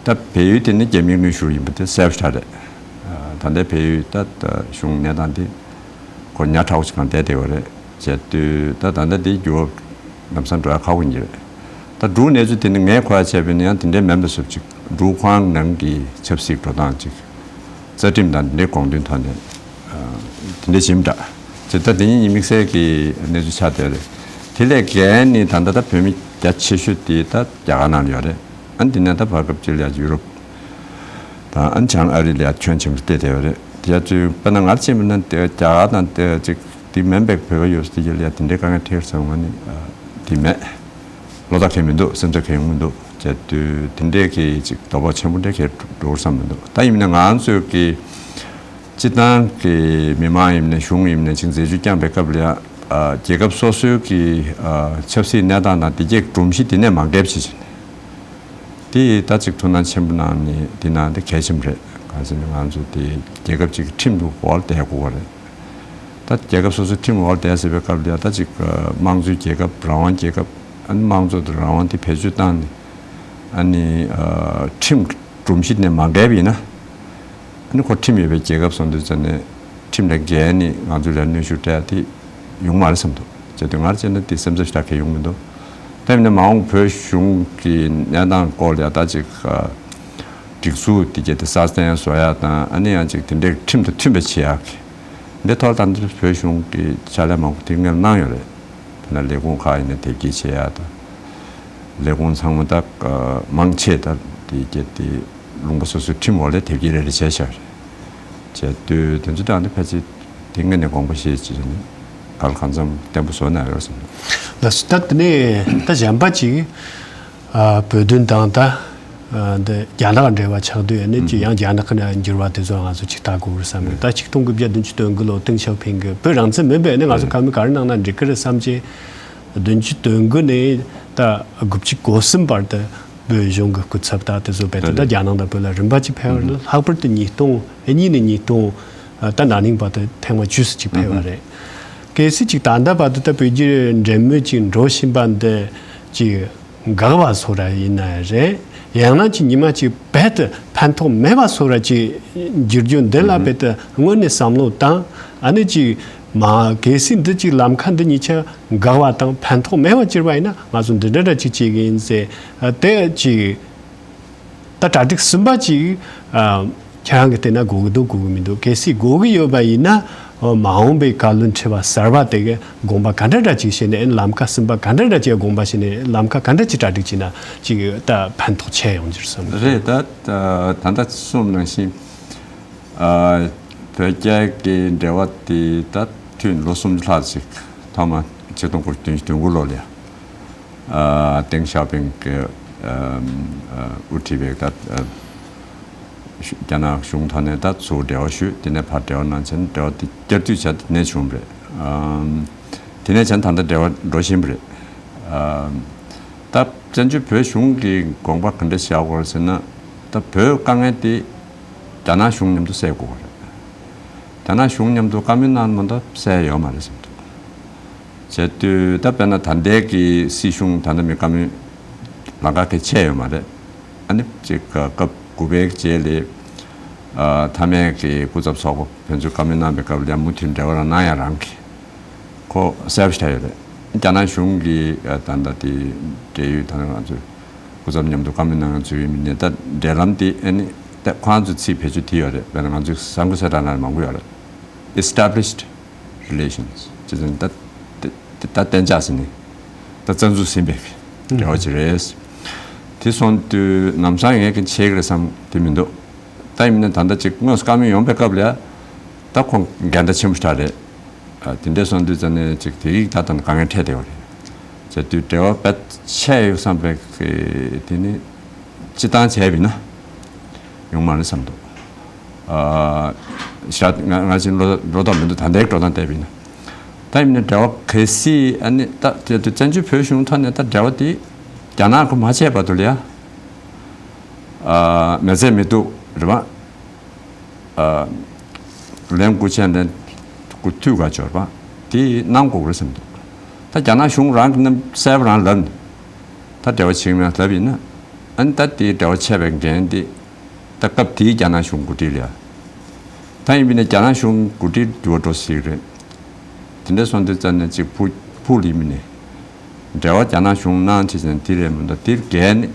ད་བལ་ཡུལ་དེ་ནི་རྒྱ་མིའི་དངུལ་ཤུགས་ཡིན་པ་དེ་གསལ་པོ་ཆགས་རེད། ད་ལྟའི་བལ་ཡུལ་ད་ད་གཞུང་གནས་སྟངས་དེ་ཁོ་ཉག་ཕྲ་བོ་ཅིག་གང་བསྡད་བསྡད་ཡོད་རེད། བྱས་དུས་ད་ད་ལྟ་འདིའི་འགྱུར་བ་ལམ་སང་འགྲོ་ཡ་ཁག་པོ་ཡིན་གྱི་རེད། ད་འབྲུག་གནས་ཚུལ་དེ་ནི་ངས་གོ་ཡ་བྱས་པ་ཡིན་ན་ཡང་དེ་འདྲའི་མིན་པ་བཟོ་ཅིག་འབྲུག་ཁོ་རང་ནང་གི་ཆབ་སྲིད་འགྲོ་སྟངས་ཅིག་རྩ་ཁྲིམས་དང་དེ་འདྲའི་དགོངས་དོན་ཐོག་ནས་དེ་འདྲའི་ཞིམ་འདྲ་ཅིག་ད་དེ་གཉིས་དམིགས་བསལ་གྱི་གནས་ཚུལ་ཆགས་བསྡད་རེད། དེ་ལས་འགན་ནི་ད་ལྟ་ད་བོད་མི་རྒྱ་ཆེ་ཤོས་དེ་ད་རྒྱ་གར་ནང་ལ་ཡོད་རེད། ཨ་ནི་དེ་ནས་ད་བར་སྐབས་ཅིག་ལ་ཡ་ཡུ་རོབ་དང་ཨ་ནི་བྱང་ཨ་རི་ལ་ཡ་ཁྱོན་ཆེན་པོ་བལྟས་བསྡད་ཡོད་རེད། དེ་ཡ་ཚོས་དཔེར་ན་ང་ཚོ་ཕྱིན་པ་ན་དེ་རྒྱ་གར་དང་དེ་ཅིག་དེ་མིན་པའི་བོད་པ་ཡོད་ས་དེ་ཡ་ལ་ཡ་དེ་འདྲའི་དཀའ་ངལ་འཕྲད་ཀྱི་ཟེར་བ་ནི་དེ་མེད། བློ་ཐག་གིས་མི་འདུག་སེམས་ཐག་གིས་ཡོང་མི་འདུག་བྱས་དུས་དེ་འདྲའི་གི་ཅིག་དོ་ཕོག་ཆེན་པོ་འདྲ་གི་འགྲོ་བསམ་མི་འདུག་ད་ཡིན་ན་ང་ཚོས་ཀྱི་སྤྱི་བཏང་གི་མི་མང་ཡིན་ནའི་གཞུང་ཡིན་ནའི་ཅིག་འཛད་སྤྱོད་བསྐྱངས་པའི་སྐབས་ལ་ཡ་རྒྱལ་ཁབ་སོ་སོའི་གི་ཆབ་སྲིད་གནས་སྟངས་དང་དེ་གའི་སྒྲོམ་གཞི་དེ་ནས་མ་འགེབས་བྱེད་བཞིན། དེ་ད་ཅིག་ཐུགས་སྣང་ཆེན་པོ་གནང་ནས་དེ་ནང་དེ་གལ་ཆེན་པོ་རེད། གང་ཟེར་ན་ང་ཚོ་དེ་རྒྱལ་ཁབ་ཅིག་གི་ཁྲིམས་འོག་ལ་བསྡད་དགོས་པ་རེད། ད་རྒྱལ་ཁབ་སོ་སོའི་ཁྲིམས་འོག་ལ་བསྡད་ཟེར་བའི་སྐབས་ལ་ཡ་ད་ཅིག་དམངས་གཙོའི་རྒྱལ་ཁབ་རང་དབང་རྒྱལ་ཁབ་ཨ་ནི་དམངས་གཙོ་དང་རང་དབང་དེ་བེད་སྤྱོད་བཏང་ནས་ཨ་ནི་ཁྲིམས་སྒྲོམ་གཞི་ནས་མ་འགལ་བ་ཡིན་ན། ཨ་ནི་ཁོ་ཁྲིམས་ཡོད་པའི་རྒྱལ་ཁབ་སོང་དུས་ཙམ་ནས་ཁྲིམས་ལས་འགལ་ནས་ང་ཚོ་ལ་གནོན་ཤུགས་སྤྲད་དེ་ཡོང་མ་རེད་བསམ་འདུག་བྱས་དུས་ང་རང་བྱས་ན་དེ་སེམས་འཚབ་ཞེ་དྲག་གང་ཡོང་མི་འདུག་དེ་མིན་ན་མ་འོངས་བོད་གཞུང་གི་གནས་སྟངས་སྐོར་ལ་ཡ་ད་ཅིག་སྒྲིག་འཛུགས་དེ་གྱད་དེ་སྲ་བརྟན་བཟོ་ཡ་དང་ཨ་ནི་ཡང་ཅིག་དེ་འདྲའི་ཁྲིམས་དང་མཐུན་པ་བྱེད་ཡ་གི་འདི་ཐོག་ད་ལྟ་བོད་གཞུང་གི་ཕྱག་ལས་མང་པོ་དེ་སྔོན་གནང་ཡོད་རེད། དཔེར་ན་ལས་ཁུངས་ཁག་ཡིན་ན་དེབ་སྐྱེལ་བྱེད་ཡ་དང་། ལས་ཁུངས་ཚང་མ་ད་མང་ཆེ་ད་དེ་གྱད་དེ་ལུང་པ་སོ་སོའི་ཁྲིམས་འོག་ལ་དེབ་སྐྱེལ་རེ་རེ་བྱས་བཞག་རེད། བྱས་དུས་དེ་ཚོ་ད་ནི་ཕལ་ཆེར་དེ་སྔ་ནས་དགོངས་པ་བཞེས་བྱས་ནས་ག་ལ་གང་འཚམ་བརྟན་པོ་བཟོ་གནང་ཡོད་རེད་བསམ། ལགས་སོ། ད་དེ་ནས་ད་གཞན་པ་ཅིག་ཨ་བོད་དོན་དང་ད་ཨ་འདི་རྒྱ་ནག་འབྲེལ་བ་ཆགས་དུས་ནི་ཅིག་ཡང་རྒྱ་ནག་གི་འགྱུར་བ་དེ་ཚོ་ང་ཚོ་ཅིག་ལྟ་དགོས་རེད་བསམ་གི། ད་ཆིག་སྟོང་དགུ་བརྒྱ་བདུན་ཅུ་དོན་དགུ་ལོ་ཏེང་ཞའོ་ཕིང་གི་བོད་རང་བཙན་མིན་པས་ནི་ང་ཚོ་ག་མི་ག་རེ་གནང་ན་འགྲིག་གི་རེད་བསམ་གྱི། བདུན་ཅུ་དོན་དགུ་ནས་ད་དགུ་བཅུ་གོ་གསུམ་བར་དུ་བོད་གཞུང་གི་སྐུ་ཚབ་ད་དེ་ཚོ་བས་ཏེ་ད་རྒྱ་ནག་དང་བོད་ལ་རིམ་པ་གཅིག་ཕེབས་པ་རེད། ལྷག་པར་དུ་ཉིས་སྟོང་གཉིས་ནས་ཉིས་སྟོང་ད་ན་ནིང་བར་དུ་ཐེངས་མ་བཅུ་ཙམ་ཅིག་ཕེབས་པ་རེད། གལ་སྲིད་ཅིག་ད་ལྟ་བར་དུ་ད་བོད་རྒྱའི་འབྲེལ་མོལ་ཅིག་འགྲོ་བཞིན་པ་འདི་ཅིག་འགག་པ་སོགས་ར་ཡིན་ན་རེད། ཡང་ན་ཅིག་ཉི་མ་ཅིག་རྦད་དེ་ཕན་ཐོགས་མེད་པ་སོགས་ར་ཅིག་འགྱུར་རྒྱུ་འདི་ལ་རྦད་དེ་སྔོན་ནས་བསམ་བློ་བཏང་ཨ་ནི་ཅིག་ མ་གལ་སྲིད་འདི་གཅིག་ལམ་ཁ་འདི་གཉིས་ཆ་འགག་པ་དང་ཕན་ཐོགས་མེད་པ་གྱུར་པ་ཡིན་ན། ང་ཚོ་འདི་འདྲ་འདྲ་གཅིག་བྱེད་གི་ཡིན་ཟེར། ཨ། དེ་གཅིག་ད་གྲ་སྒྲིག་ཟིན་པ་གཅིག་ཨ། ཁྱེད་རང་གིས་བལྟས་ན་དགོས་ཀྱི་འདུག་དགོས་ཀྱི་མི་འདུག་གལ་སྲིད་དགོས་ཀྱི་ཡོད་པ་ཡིན་ན། ཨ། མ་འོངས་པའི་བཀའ་བློན་ཁྲི་པ་གསར་པ་དེ་གིས་དགོངས་པ་ག་འདྲ་འདྲ་གཅིག་བཞེས་ནས། ཨ་ནི་ལམ་ཁ་ཟིན་པ་ག་འདྲ་འདྲ་གཅིག་དགོངས་པ་བཞེས་ནས། ལམ་ཁ་ག་འདྲ་གཅིག་གྲ་སྒྲིག་བྱས་ན་གཅིག་ད་ཕན་ཐོགས་ཆེ་ཡོང་རྒྱུ་རེད་བསམ་གི་འདུག་རེད། ད་ད་ད་ལྟ་གསུངས་ནང་བཞིན། ཨ། བོད་རྒྱ་གི་འབྲེལ་བ་དེ་ད་དུས་ལོ་སུམ་ཅུ་ལྷག་ཅིག་ཐོག་མ་ཆིག་སྟོང་དགུ་བརྒྱ་བདུན་ཅུ་དོན་དགུ་ལོ་ལ། ཨ། ཏེང་ཞའོ་ཕིང་གིས། ཨ། ཨ། དབུ་ཁྲིད་པའི་ད། ཨ། རྒྱ་ནག་གཞུང་ཐོག་ནས་ད་ཚུར་འབྲེལ་བ་ཞུས། དེ་ནས་ཕར་འབྲེལ་བ་གནང་བྱས་ནས་འབྲེལ་བ་དེ་བསྐྱར་ཟློས་བྱས། དེ་ནས་བྱུང་བ་རེད། ཨ། དེ་ནས་བྱས་ནས་ད་ལྟ་འབྲེལ་བ་འགྲོ་བཞིན་པ་རེད། ཨ། ད་བཙན་བྱོལ་བོད་གཞུང་གིས་དགོངས་པ་ག་འདྲ་བཞག་དགོས་རེད་ཟེར་ན། ད་བོད་དཀའ་ངལ་དེ་རྒྱ་ནག་གཞུང་མཉམ་དུ་སེལ་དགོས་པ་རེད། རྒྱ་ནག་གཞུང་མཉམ་དུ་བཀའ་མོལ་གནང་མ་གཏོགས་སེལ་ཡོད་མ་རེད་བསམ་འདུག་བྱས་དུས་ད་དཔེར་ན་ད་ལྟའི་གི་སྲིད་གཞུང་ད་ལྟ་མི་བཀའ་མོལ་ལམ་ཁ་གང་ཡང་ཕྱེ་ཡོད་མ་རེད། ཨ་ནི་ཅིག་སྐབས་དགུ་པའི་རྗེས་ལ། ཨ། མཐའ་མའི་གི་སྐུ་ཚབ་ཚོགས་པ་ཕན་ཚུན་བཀའ་མོལ་གནང་པའི་སྐབས་ལ་མུ་མཐུད་འབྲེལ་བ་རང་གནང་ཡ་རང་གི་ཁོ་གསལ་པོ་ཞིག་ཆགས་ཡོད་རེད། རྒྱ་ནག་གཞུང་གིས། ཨ། ད་ལྟ་དེ་འབྲེལ་ཡོད་ད་ལྟ་ང་ཚོའི་སྐུ་ཚབ་མཉམ་དུ་བཀའ་མོལ་གནང་མཁན་ཚོ་ཡིན་ནའི་ད་འབྲེལ་ལམ་དེ། ཨ་ནི་ད་ཁོང་ཚོའི་ཚིག་བེད་སྤྱོད་དེ་ཡོད་རེད། དཔེར་ན་ང་ཚོའི་གསར་འགོད་གསལ་བསྒྲགས་ནང་ལ་མང་པོ་ཡོད་རེད། Established relations ཅེས་ཟེར་ནས། ད་དེ་དེ་ད་གཏན་འཇགས་ཟིན་ནས་ད་རྩ་འཛུགས་ཟིན་པའི་འབྲེལ་བ་ཅིག་རེད། དེ་སོང་དུས་ལམ་སང་ངས་གང་ཡང་བྱེད་ཀྱི་རེད་བསམ་གི་མི་འདུག་ད་ཡིན་ནའི་ད་ལྟ་ཅིག་དངོས་སུ་བཀའ་མོལ་ཡོང་པའི་སྐབས་ལ་ད་ཁོང་འགལ་ཟླ་ཆེན་པོ་ཞིག་རེད། ཨ། དེ་འདྲ་སོང་དུས་ཙམ་ནས་ཅིག་དེ་རིགས་ད་ལྟ་དཀའ་ངལ་འཕྲད་བསྡད་ཡོད་རེད། བྱས་དུས་འབྲེལ་བ་རྦད་ཆད་ཡོད་བསམ་པའི་དེ་ནི་སྤྱིར་བཏང་བྱས་པ་ཡིན་ན་ཡོང་མ་རེད་བསམ་འདུག་ཨ། ཞག་ང་ང་ཚོའི་བློ་བློ་ཐོག་མི་འདུག་ད་ལྟའི་འགྲོ་སྟངས་བལྟས་པ་ཡིན་ན། ད་ཡིན་ནའི་འབྲེལ་བ་གལ་སྲིད། ཨ་ནི་ད་དེ་དུས་བཙན་བྱོལ་བོད་གཞུང་ཐོག་ནས་ད་འབྲེལ་བ་དེ་རྒྱ་ནག་གིས་མ་བྱས་བར་དུ་ལ་ཡ། ཨ། མེད་ཚད་མི་འདུག་རེད་པ། ཨ། ལན་དགུ་ཆད་ལན་དགུ་མཐུད་ག་འབྱོར་པ་དེ་གནང་དགོས་རེད་བསམ་འདུག་ད་རྒྱ་ནག་གཞུང་རང་གིས་ནམ་གསལ་པོ་རང་ལབ་ནས། ད་འབྲེལ་བ་བྱེད་ཀྱི་མེད་ལབ་ཡིན་ན། ཨ་ནི་ད་དེའི་འབྲེལ་བ་ཆད་པའི་འགན་དེ་ད་སྐབས་དེའི་རྒྱ་ནག་གཞུང་འགོ་ཁྲིད་ལ་ཡ། ད་ཡིན་པ་ཡིན་ན་རྒྱ་ནག་གཞུང་འགོ་ཁྲིད་འགྱུར་བ་འགྲོ་སྲིད་ཀྱི་རེད། དེ་འདྲ་སོང་དུས་ཙམ་ནས་ཅིག་ཕུགས་ཕུགས་ལ་ཡིན་པ་ཡིན་ནའི་འབྲེལ་བ་རྒྱ་ནག་གཞུང་གནང་བྱས་ཙང་དེ་རེད་མ་གཏོགས་དེར་བརྒལ་ནས་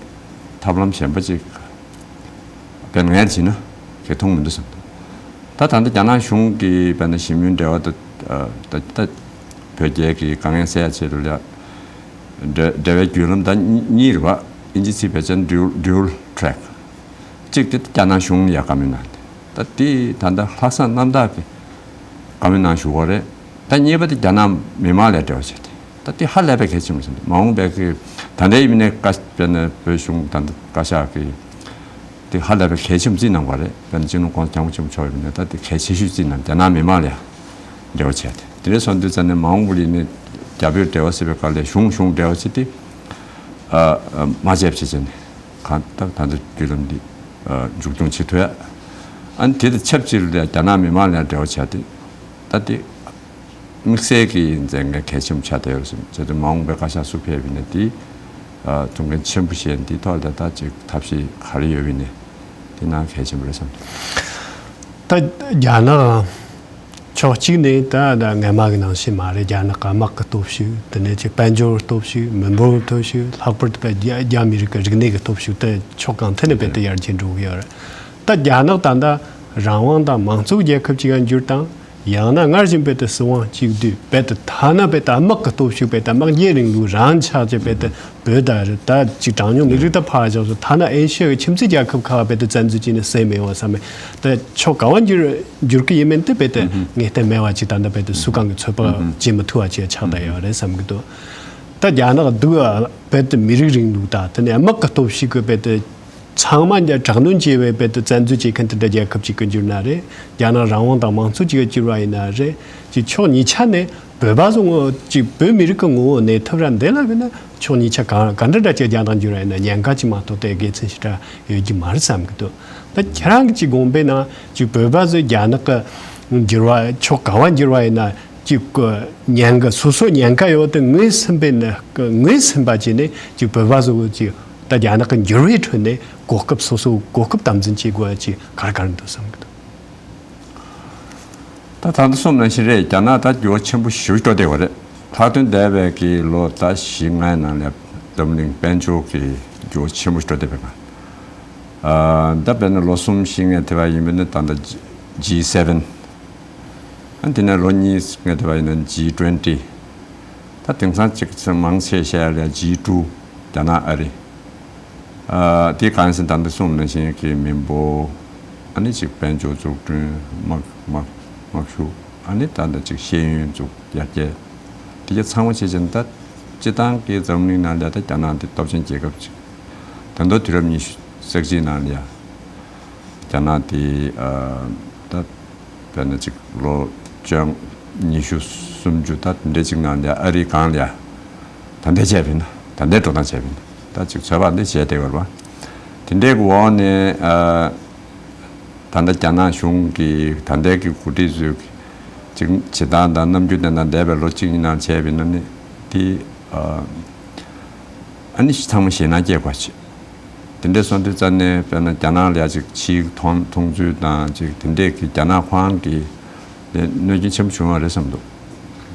ཐབས་ལམ་གཞན་པ་ཅིག་དཔེར་ན་ངས་བྱས་ན་གང་ཡང་མཐོང་མི་འདུག་བསམ་འདུག་ད་ད་ལྟ་རྒྱ་ནག་གཞུང་གིས་དཔེར་ན་ཞི་མོལ་འབྲེལ་བ་དང་། ད་ད་ད་བོད་རྒྱའི་གི་དཀའ་ངལ་སེལ་ཡ་ཆེད་དུ་ལ་འབྲེལ་འབྲེལ་བའི་བརྒྱུད་ལམ་ད་གཉིས་རེད་པ། ཨིན་ཇི་ཚིག་བེད་སྤྱོད། Dual Dual Track གཅིག་དེ་རྒྱ་ནག་གཞུང་ལ་ཡ་བཀའ་མོལ་གནང་སྟེ། ད་དེ་ད་ལྟ་ལྷག་བསམ་རྣམ་དག་གི་བཀའ་མོལ་གནང་བཞུགས་པ་རེད། ད་གཉིས་པ་དེ་རྒྱ་ནག་མི་མང་ལ་འབྲེལ་བ་བྱས་ཏེ། ད་དེ་ཧ་ལས་པའི་གལ་ཆེན་པོ་ཞིག་འདུག་མ་འོངས་པའི་གི་ད་ལྟའི་ཡིན་ནའི་བཀའ་དཔེར་ན་བོད་གཞུང་ད་ལྟ་བཀའ་ཤག་གི་དེ་ཧ་ལས་པའི་གལ་ཆེན་པོ་བརྩིས་གནང་བ་རེད། དཔེར་ན་སྤྱི་ནོར་༸གོང་ས་༸སྐྱབས་མགོན་ཆེན་པོ་མཆོག་ཡིན་ནའི་ད་དེ་གལ་ཆེ་ཤོས་བརྩིས་གནང་། རྒྱ་ནག་མི་མང་ལ་ཡ་འབྲེལ་བ་བྱས་ཏེ། དེ་འདྲ་སོང་དུས་ཙམ་ནས་མ་འོངས་པ་ལ་ཡིན་ནའི་རྒྱ་བོད་འབྲེལ་བ་ཟེར་བའི་སྐབས་ལ་གཞུང་གཞུང་འབྲེལ་བ་བྱས་ཏེ། ཨ། ཨ། མ་བྱས་པ་བྱས་བྱས་ནས་གང་ལྟར་ད་ལྟ་བརྒྱུད་ལམ་འདི། ཨ། མཇུག་སྐྱོང་བྱེད་ཐུབ་ཡ། ཨ་ནི་དེ་དང་ཆབས་ཅིག་ལ་རྒྱ་ནག་མི་མང་ལ་འབྲེལ་བ་བྱས་ཏེ། ད་དེ་དམིགས་བསལ་གྱི་མཛད་འགན་གལ་ཆེན་པོ་ཆགས་བསྡད་ཡོད་རེད་བསམ། བྱས་ཙང་མ་འོངས་པའི་བཀའ་ཤག་སུ་ཕེབས་པ་ཡིན་ནའི་དེ། ཨ། ཐུགས་འགན་ཆེན་པོ་བཞེས་ནས་དེའི་ཐོག་ལ་ད་ཅིག་ཐབས་ཤེས་ག་རེ་ཡོད་པ་ཡིན་ནའི་དེ་གནང་གལ་ཆེན་པོ་རེད་བསམ། ད་རྒྱ་ནག་ཕྱོགས་གཅིག་ནས་ད་ད་སྔ་མ་གི་ནང་བཞིན་མ་རེད། རྒྱ་ནག་གི་དམག་གི་སྟོབས་ཤུགས། དེ་ནས་ཅིག་དཔལ་འབྱོར་སྟོབས་ཤུགས། མི་འབོར་སྟོབས་ཤུགས། ལྷག་པར་དུ་རྒྱ་རྒྱ་མི་རིགས་ཀྱི་རིག་གནས་ཀྱི་སྟོབས་ཤུགས་དེ་ཕྱོགས་གང་ཐད་ནས་རྦད་དེ་ཡར་རྒྱས་འགྲོ་གི་ཡོད་རེད། ད་རྒྱ་ནག་ད་ལྟ་རང་དབང་དང་མང་གཙོ་རྒྱལ་ཁབ་ཅིག་ག་འགྱུར་དང་། ཡང་ན་སྔར་བཞིན་རྦད་དེ་སྲིད་དབང་གཅིག་སྡུད། རྦད་དེ་ཐ་ན་རྦད་དེ་དམག་གི་སྟོབས་ཤུགས། རྦད་དེ་དམག་རྒྱལ་རིང་ལུགས་རང་ཆགས་ཀྱི་རྦད་དེ་བོད་ད་རེད། ད་ཅིག་གྲངས་ཉུང་མི་རིགས་ད་ཕར་བཞག་སོང་། ཐ་ན་ཨེ་ཤི་ཡ་གི་ཁྱིམ་མཚེས་རྒྱལ་ཁབ་ཁག་རྦད་དེ་བཙན་འཛུལ་བྱས་ནས་ཟས་མེད་པ་བསམ་མེད། ད་ཕྱོགས་ག་བ་འགྱུར་འགྱུར་གི་ཡིན་མིན་དེ་རྦད་དེ་ངེས་གཏན་མེད་པ་ཅིག་ད་ལྟ་རྦད་དེ་སུ་གང་གི་ཚོད་དཔག་བྱེད་མི་ཐུབ་པ་ཅིག་ཆགས་བསྡད་ཡོད་རེད་བསམ་གི་འདུག་ད་རྒྱ་ནག་འདུག་རྦད་དེ་མི་རིགས་རིང་ལུགས་དང་དེ་ནས་དམག་གི་སྟོབས་ཤུགས་ཀྱིས་རྦད་དེ་ཚང་མ་འདི་དྲག་གནོན་བྱས་པའི་རྦད་དེ་བཙན་འཛུལ་བྱེད་མཁན་དེ་འདྲ་རྒྱལ་ཁབ་ཅིག་གི་འགྱུར་ན་རེད། རྒྱ་ནག་རང་དབང་དང་མང་གཙོ་ཅིག་གི་འགྱུར་བ་ཡིན་ན་རེད། ཅིག་ཕྱོགས་གཉིས་ཆ་ནས་བོད་པ་ཚོ་ངོ་ཅིག་བོད་མི་རིགས་ཀྱི་ངོ་བོ་གནས་ཐབས་ར་འདི་ལ་བས་ན་ཕྱོགས་གཉིས་ཆ་གང་ག་འདྲ་འདྲ་ཅིག་རྒྱ་ནག་འགྱུར་བ་ཡིན་ན་ཉེན་ཁ་ཅིག་མ་གཏོགས་དེ་དགེ་མཚན་ཞེ་དྲག་ཡོད་ཀྱི་མ་རེད་བསམ་གི་འདུག་ད་ཁྱེད་རང་གི་ཅིག་དགོངས་པའི་ནང་ཅིག་བོད་པ་ཚོས་རྒྱ་ནག་གི་འགྱུར་བ་ཕྱོགས་ག་བ་འགྱུར་བ་ཡིན་ན། ཅིག་ཉེན་ཁ་སོ་སོ་ཉེན་ཁ་ཡོད་དེ་ངོས་ཟིན་པའི་ནི་ངོས་ཟིན་པ་བྱས་ནས་ཅིག་བོད་པ་ཚོ་ཅིག་ད་རྒྱ་ནག་གི་འགྱུར་བའི་ཁྲོད་ནས་གོ་སྐབས་སོ་སོ་གོ་སྐབས་དམ་འཛིན་བྱེད་དགོས་ཅིག་ག་རེ་ག་རེ་འདུག་བསམ་གི་འདུག་ད་ད་ལྟ་གསུངས་ནང་བཞིན་རེད། རྒྱ་ནག་ད་འགྱུར་བ་ཆེན་པོ་ཞེ་པོ་འགྲོ་བསྡད་པ་རེད། ལྷག་དོན་འདས་པའི་གི་ལོ་ཟླ་བཞི་ལྔའི་ནང་ལ་འཛམ་གླིང་དཔལ་འབྱོར་གྱི་འགྱུར་བ་ཆེན་པོ་འགྲོ་བསྡད་པའི་སྒང་། ཨ། ད་དཔེར་ན་ལོ་གསུམ་བཞི་སྔོན་དེ་བ་ཡིན་པ་ན་ད་ལྟ་ཇི་སེ་ཝེན། ཨ། དེ་ནས་ལོ་གཉིས་སྔོན་དེ་བ་ཡིན་ན་ཇི་ཊུ་ཝེན་ཊི། ད་དེང་སང་གཅིག་མང་ཆེ་བཤད་ཡ་ལ་ཇི་ཊུ། རྒྱ་ནག་ཨ་རི། ཨ། དེ་གང་ཡིན་ཟེར་ན་ད་ལྟ་གསུངས་ནང་བཞིན་གྱི་མི་འབོར། ཨ་ནི་གཅིག་དཔལ་འབྱོར་འཛུགས་སྐྲུན། དམག་དམག་དམག་ཤུགས། ཨ་ནི་ད་ལྟ་གཅིག་ཤེས་ཡོན་འཛུགས་ཡར་རྒྱས། དེ་ག་ཚང་མ་བྱས་བྱས་ན་ད་སྤྱིར་བཏང་གི་འཛམ་གླིང་ནང་ལ་ད་རྒྱ་ནག་འདི་སྟོབས་ཆེན་རྒྱལ་ཁབ་ཅིག། ད་མདོ་དུས་རབས་ཉི་ཤུ་རྩ་གཅིག་ནང་ལ་ཡ། རྒྱ་ནག་དེ། ཨ། ད་དཔེར་ན་ཅིག་ལོ་བཅོ་ཉི་ཤུ་སུམ་ཅུ་ད་དེ་འདྲའི་ཅིག་ནང་ལ་ཡ་ཨ་རིའི་སྒང་ལ་ཡ་ད་ལྟའི་བྱས་པ་ཡིན་ན། ད་ལྟའི་འགྲོ་སྟངས་བྱས་པ་ཡིན་ན་ད་ཅིག་ཚོད་དཔག་འདི་བྱས་བསྡད་ཡོད་རེད་པ། དེ་འདྲའི་གི་འོག་ནས། ཨ། ད་ལྟ་རྒྱ་ནག་གཞུང་གི་ད་ལྟའི་གི་འགོ་ཁྲིད་ཚོས་ཅིག་བྱེད་སྟངས་དང་རྣམ་འགྱུར་དེ་དང་འདས་པའི་ལོ་གཅིག་གཉིས་ནང་བྱས་པ་ཡིན་ན་ནི་དེ། ཨ། ཨ་ནི་ཚང་མ་ཞེད་སྣང་སྐྱེ་དགོས་ཆེ། དེ་འདྲ་སོང་དུས་ཙ་ནས་དཔེར་ན་རྒྱ་ནག་ལ་ཡ་ཅིག་ཕྱིའི་མཐོང་མཐོང་ཚུལ་དང་ཅིག་དེ་འདྲས་ཀྱི་རྒྱ་ནག་ཁོ་རང་གི་དེ་གནོད་སྐྱོན་ཆེན་པོ་བྱུང་བ་རེད་བསམ་འདུག།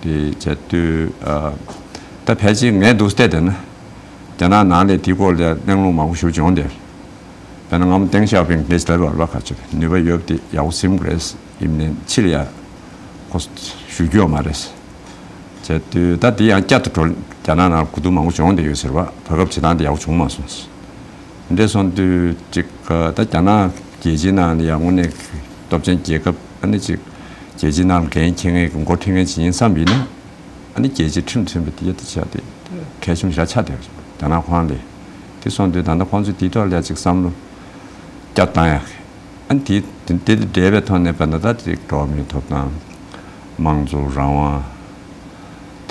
དེ་བྱས་དུས། ཨ། ད་ཕལ་ཆེར་ངས་འདུག་བལྟས་བསྡད་ན་རྒྱ་ནག་ནང་ལ་དེའི་སྐོར་ལ་གླེང་སློང་མང་པོ་ཞིག་བྱུང་བསྡད། དཔེར་ན་སྔ་མོ་ཏེང་ཞའོ་ཕིང་འདྲ་ཞིག་ལབ་པ་རེད་པ། ག་ཚོད་ནུས་པ་ཡོད་པ་དེ་ཡག་པོ་ཟིན་དགོས་རེད། ཡིན་ནའི་ཕྱིར་ཡ་ཁོ་ཞུ་རྒྱུ་ཡོད་མ་རེད། བྱས་དུས་ད་དེ་ཡང་བསྐྱར་དུ་འགྲོ། རྒྱ་ནག་ནང་གོ་བསྡུར་མང་པོ་བྱུང་བསྡད་ཡོད་ཟེར་བ། བར་སྐབས་བྱེད་སྟངས་དེ་ཡག་པོ་བྱུང་མ་སོང་། འདྲ་སོང་དུས་ཅིག་ད་རྒྱ་ནག་རྒྱལ་སྤྱིའི་ནང་ལ་ཡང་དངོས་གནས་སྟོབས་ཆེན་རྒྱལ་ཁབ་ཨ་ནི་ཅིག་རྒྱལ་སྤྱིའི་ནང་ལ་འགན་འཁྱེར་མཁན་གྱི་འགོ་ཁྲིད་མཁན་ཅིག་ཡིན་བསམ་པ་ཡིན་ན། ཨ་ནི་རྒྱལ་སྤྱིའི་ཁྲིམས་མཐུན་པ་དེ་ཡ་དེ་བྱས་ཏེ་གལ་ཆེན་པོ་ཞེ་དྲག་ཆགས་བསྡད་ཡོད་རེད། རྒྱ་ནག་ཁོ་རང་ལ། དེ་སོང་དུས་ད་ལྟ་ཁོང་ཚོས་དེའི་ཐོག་ལ་ཅིག་བསམ་བློ་བསྐྱར་བཏང་ཡག་གི། ཨ་ནི་དེ་དེ་དེ་འབྲེལ་བའི་ཐོག་ནས་བས་ན་ད་ཅིག་འགྲོ་བ་མིའི་ཐོབ་ཐང་། དམངས་གཙོ་རང་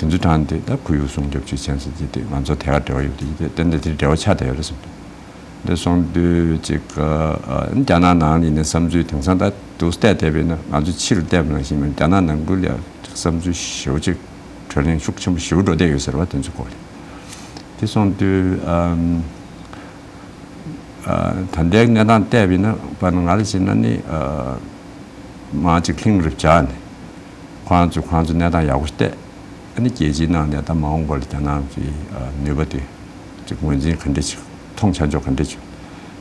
དབང་། དེ་ཚོའི་སྒང་དེ་ད་ཁོར་ཡུག་སྲུང་སྐྱོབ་ཅིག་བྱས་ཟེར་གྱི་དེ་ང་ཚོ་དེ་ག་འབྲེལ་བ་ཡོད་དེ་དེ་ཏན་ཏན་དེ་འབྲེལ་བ་ཆགས་བསྡད་ཡོད་རེད་བསམ་འདུག། འདི་སོང་དུས་ཅིག་ཨ། རྒྱ་ནག་ནང་ལ་ཡིན་ནའི་བསམ་ཚུལ་དེང་སང་ད་འདུག་བལྟས་བསྡད་པ་ཡིན་ན་ང་ཚོ་ཕྱི་ལ་བལྟས་པ་ནང་བཞིན་མིན། རྒྱ་ནག་ནང་ཁུལ་ལ་ཡ་བསམ་ཚུལ་ཞེ་པོ་ཅིག་གྲོས་གླེང་ཤུགས་ཆེན་པོ་ཞེ་པོ་འགྲོ་བསྡད་ཡོད་ཟེར་བ། དེ་ཚོའི་སྐོར་ལ། དེ་སོང་དུས་ཨམ། ཨ། ད་ལྟའི་གནས་སྟངས་བལྟས་པ་ཡིན་ན་བས་ན་ང་ལ་བྱས་ན་ནི། ཨ། མར་ཅིག་ལྷིང་རུ་བྱས་ནས་ཁོ་རང་ཚོས་ཁོ་རང་ཚོའི་གནས་སྟངས་ཡག་པོ་ཞིག་བལྟས། ཨ་ནི་རྒྱལ་སྤྱིའི་ནང་ནས་ད་མ་འོངས་པར་རྒྱ་ནག་གི་ཨ་ནུས་པ་དེ་ཅིག་ངོས་འཛིན་ག་འདྲ་ཅིག་མཐོང་ཆ་འཇོག་ག་འདྲ་ཅིག་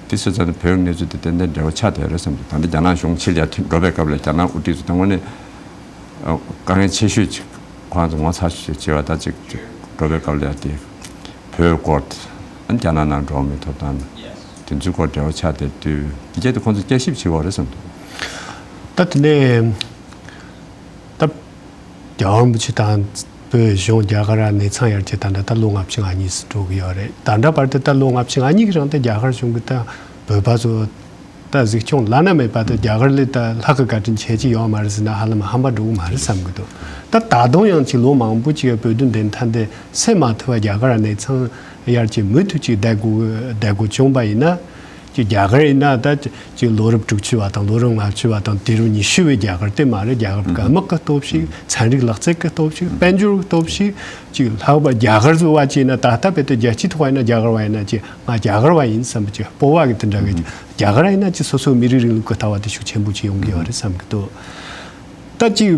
དེ་སོང་ཙང་ནི་བོད་ཀྱི་གནས་ཚུལ་དེ་ཏན་ཏན་འབྲེལ་བ་ཆགས་བསྡད་རེད་བསམ་འདུག། ད་ལྟ་རྒྱ་ནག་གཞུང་ཕྱིར་ཡར་འགྲོ་བའི་སྐབས་ལ་རྒྱ་ནག་དབུ་ཁྲིད་ཚོ་ད་དངོས་གནས་ཨ་དཀའ་ངལ་ཆེ་ཤོས་ཅིག་ཁོ་རང་ཚོ་ངོ་ཚ་ཤོས་ཅིག་བྱེད་པ་ད་ཅིག་འགྲོ་བའི་སྐབས་ལ་ཡར་དེ་བོད་སྐོར་ཨ་ནི་རྒྱ་ནག་ནང་འགྲོ་བ་མིའི་ཐོབ་ཐང་དེ་ཚོའི་སྐོར་འབྲེལ་བ་ཆགས་བསྡད་དུས་དེ་གྱད་དུ་ཁོང་ཚོ་བསྐྱར་ཞིབ་བྱེད་དགོས་རེད་བསམ་འདུག། ད་དེ་ནས་ད། རྒྱལ་བ་རིན་པོ་ཆེ་དང་བོད་གཞུང་རྒྱ་གར་གནས་ཚང་ཡར་རྒྱས་ད་ལྟ་ད་ལོ་ལྔ་བཅུ་ང་གཉིས་སུ་འགྲོ་གི་ཡོད་རེད། ད་ལྟ་བར་དུ་ད་ལོ་ལྔ་བཅུ་ང་གཉིས་ཀྱི་རིང་དུ་རྒྱ་གར་གཞུང་གིས་ད་བོད་པ་ཚོ་ད་གཟིགས་སྐྱོང་བླ་ན་མེད་པ་དང་རྒྱ་གར་ལས་ད་ལྷག་གི་བཀའ་དྲིན་ཆེ་ཅིག་ཡོད་མ་རེད་ཟེར་ན་ཧ་ལམ་ཧམ་པ་འགྲོ་གི་མ་རེད་བསམ་གི་འདུག། ད་ད་དུང་ཡང་ཅིག་ལོ་མང་པོ་ཅིག་བོད་དོན་བདེན་མཐའ་འདི་སེལ་མ་ཐུབ་པ་རྒྱ་གར་གནས་ཚང་ཡར་རྒྱས་མུ་མཐུད་ཅིག་བསྡད་དགོས་བསྡད་དགོས་བྱུང་བ་ཡིན་ན། ཅིག་རྒྱ་གར་ཡིན་ན་ད་ཅིག་ལོ་རབས་དྲུག་ཅུ་བ་དང་ལོ་རབས་ལྔ་བཅུ་བ་དང་དུས་རབས་ཉི་ཤུ་བའི་རྒྱ་གར་དེ་མ་རེད། རྒྱ་གར་གི་དམག་གི་སྟོབས་ཤིག། ཚན་རིག་ལག་རྩལ་གི་སྟོབས་ཤིག། དཔལ་འབྱོར་གི་སྟོབས་ཤིག། ཅིག་ལྷག་པར་རྒྱ་གར་བཟོ་བ་ཅིག་ཡིན་ན་ད་ལྟ་བར་དུ་རྒྱལ་སྤྱིའི་ཐོག་ཡིན་ན་རྒྱ་གར་བ་ཡིན་ན་ཅིག་ང་རྒྱ་གར་བ་ཡིན་བསམ་པ་ཅིག་སྤོབས་པ་གི་དེ་འདྲ་གི་ཅིག་རྒྱ་གར་ཡིན་ན་ཅིག་སོ་སོའི་མི་རིགས་རིང་ལུགས་གི་ལྟ་བ་དེ་ཤུགས་ཆེན་པོ་ཅིག་ཡོང་གི་ཡོད་རེད་བསམ་གི་འདུག། ད་ཅིག་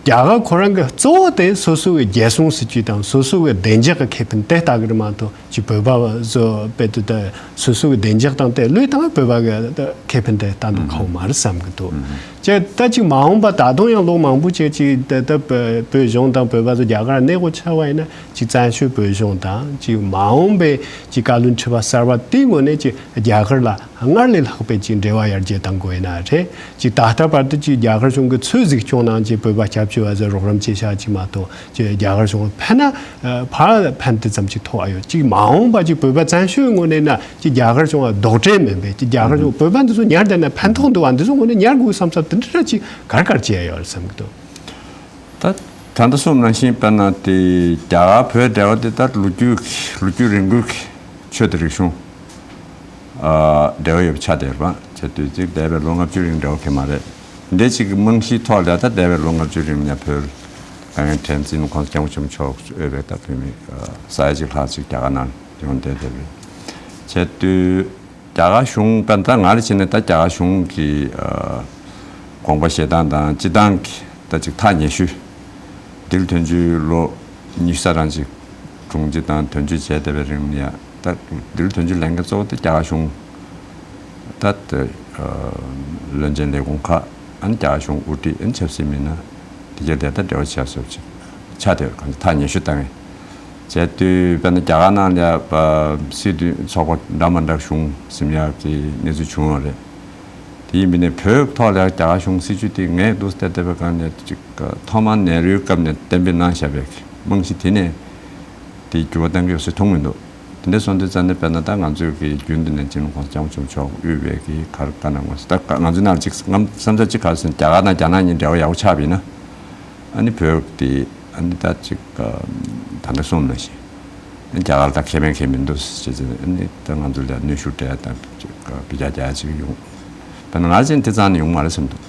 རྒྱ་གར་ཁོ་རང་གི་གཙོ་བོ་དེ་སོ་སོ་གི་རྒྱལ་སྲུང་སྲིད་ཇུས་དང་སོ་སོ་གི་བདེ་འཇགས་ཀྱི་ཁེ་ཕན་དེ་ལྟ་གི་རེད་མ་གཏོགས་ཅིག་བོད་པ་བཟོ་དཔེ་དུ་ད་སོ་སོ་གི་བདེ་འཇགས་དང་དེ་བློས་བཏང་བོད་པ་གི་ད་ཁེ་ཕན་དེ་ལྟ་འདུག་ཁག་པོ་མ་རེད་བསམ་གི་འདུག། ཅེ་ད་ཅིག་མ་འོངས་པ་ད་དུང་ཡང་ལོ་མང་པོ་ཅིག་ཅིག་ད་ད་བོད་གཞུང་དང་བོད་པ་ཚོ་རྒྱ་གར་གནས་སྐོར་ཆགས་པ་ཡིན་ན་ཅིག་བཙན་བྱོལ་བོད་གཞུང་དང་ཅིག་མ་འོངས་པའི་ཅིག་བཀའ་བློན་ཁྲི་པ་གསར་པ་དེའི་ངོས་ནས་ཅིག་རྒྱ་གར་ལ་སྔར་ལས་ལྷག་པའི་ཅིག་འབྲེལ་བ་ཡར་རྒྱས་གཏང་དགོས་ཡིན་ན་རེད། ཅིག་ད་ལྟ་བར་དུ་ཅིག་རྒྱ་གར་གཞུང་གིས་ཚོད་འཛིན་སྐྱོང་གནང་ཅིག་བོད་པ་སྐྱབས་བཅོལ་བ་ཚོར་རོགས་རམ་བྱེད་བྱ་ཅིག་མ་གཏོགས་ཅིག་རྒྱ་གར་གཞུང་ཕན་ན་ཕར་ཕན་དེ་ཙམ་ཅིག་ཐོགས་ཨ་ཡོད། ཅིག་མ་འོངས་པ་ཅིག་བོད་པ་བཙན་བྱོལ་ངོས་ནས་ན་ཅིག་རྒྱ་གར་གཞུང་ལ་རྡོག་ཁྲེས་མིན་པའི་ཅིག་རྒྱ་གར་གཞུང་བོད་པ་འདི་ཚོ་ཉར་བསྡད་ན་ཕན་ཐོགས་འདུག་བ། འདི་ཚོ་ངོས་ནས་ཉར་དགོས་བསམ་ས་དེ་འདྲ་ཅིག་གར་གར་བྱས་ཡོད་རེད་བསམ་གི་འདུག། ད་ད་ལྟ་གསུངས་ནང་བཞིན་དཔེར་ན་དེ་རྒྱ་གར་བོད་འབྲེལ་བ་དེ་ད་ལོ་རྒྱུས་ལོ་རྒྱུས་རིང་པོའི་ཆོས་དང་རིག་གཞུང་ཨ་འབྲེལ་བ་ཡོད་པ་ཆགས་བསྡད་པ་བྱས་དུས་ཅིག་འདས་པའི་ལོ་ལྔ་བཅུ་རིང་འབྲེལ་བ་གང་ཡང་མ་རེད། འདི་ཅིག་གི་རྨང་གཞིའི་ཐོག་ལ་ད་འདས་པའི་ལོ་ལྔ་བཅུ་རིང་ནས་བོད་དཀའ་ངལ་དྲན་འཛིན་ཁོང་སྐྱབས་མགོན་ཆེན་པོ་མཆོག་གིས་དབུས་པའི་ད་བོད་མི་ས་ཡ་གཅིག་ལྷག་ཅིག་རྒྱ་གར་ནང་ཡོང་བསྡད་བསྡད་པ་རེད། བྱས་དུས་རྒྱ་གར་གཞུང་དཔེར་ན་ད་ང་ལ་བྱས་ན་ད་རྒྱ་གར་གཞུང་གི་ཨ་དགོངས་པ་བཞེས་སྟངས་དང་སྤྱི་བཏང་གི་ ད་ཅིག་ཐག་ཉེ་ཤོས། ལྡི་ལི་དོན་གཅོད་ལོ་ཉི་ཤུ་རྩ་གྲངས་ཅིག་དྲུང་ཆེ་དང་དོན་གཅོད་བྱས་བསྡད་པའི་རིང་ལ་ཡ། ད་ལྡི་ལི་དོན་གཅོད་ལས་འགན་གཙོ་བོ་དེ་རྒྱ་གར་གཞུང་། ད་ལྟ་བློན་ཆེན་ལས་ཁུངས་ཁག་ཨ་ནི་རྒྱ་གར་གཞུང་དབུ་ཁྲིད། ཨ་ནི་ཆབ་སྲིད་མི་སྣ་དེ་ག་དེ་ད་འབྲེལ་བ་བྱས་སོགས་ཅིག་ཆགས་བསྡད་ཡོད། གང་ལྟར་ཐག་ཉེ་ཤོས་བཏང་ངས་བྱས་དུས། དཔེར་ན་རྒྱ་གར་ནང་ལ་ཡ་སྲིད་དོན་ཚོགས་པ་འདྲ་མ་འདྲ་གཞུང་ཟིན་ཡག་གི་གནས་ཚུལ་བྱུང་ཡོད་རེད། དེ་ཡིན་པ་ཡིན་ནའི་བོད་ཐོག་ལ་རྒྱ་གར་གཞུང་སྲིད་བྱུས་དེ་ངས་འདུག་བལྟས་བལྟས་པའི་སྒང་ནས་ཅིག་ཐོག་མར་ནེ་རུའི་སྐབས་ནས་གཏན་འབེབས་གནང་བཞག་པའི་རྨང་གཞི་དེ་ནས་དེ་འགྱུར་བ་གཏང་གི་ཡོད་ཚུལ་མཐོང་གི་མི་འདུག་དེ་འདྲ་སོང་དུས་ཙང་ནས་དཔེར་ན་ད་ང་ཚོས་ཀྱི་རྒྱུན་དུ་ནས་སྤྱི་ནོར་༸གོང་ས་༸སྐྱབས་མགོན་ཆེན་པོ་མཆོག་དབུས་པའི་གི་ག་རེ་བཀའ་གནང་དགོས་ཟེར། ད་ང་ཚོའི་ནང་ལ་ཅིག་བསམ་ཚུལ་གཅིག་ག་རེ་ཟེར་ན། རྒྱ་གར་དང་རྒྱ་ནག་གཉིས་འབྲེལ་བ་ཡག་པོ་ཆགས་པ་ཡིན་ན། ཨ་ནི་བོད་དེ་ཨ་ནི་ད་ཅིག་ད་ལྟ་གསུངས་ནང་བཞིན་རྒྱ་གར་དང་ཁེ་ཕན་གང་ཡང་མི་འདུག་ཟེར་བྱས་ཙང་ཨ་ནི་ད་ང་ཚོ་ལ་གནོན་ཤུགས་སྤྲད་དང་ཅིག་བེད་སྤྱོད་རྒྱག་ཅིག་ཡོང་། དཔེར་ན་ང་ཚོ་དེ་ཙམ་ནས་ཡོང་མ་རེད་བསམ་འདུག་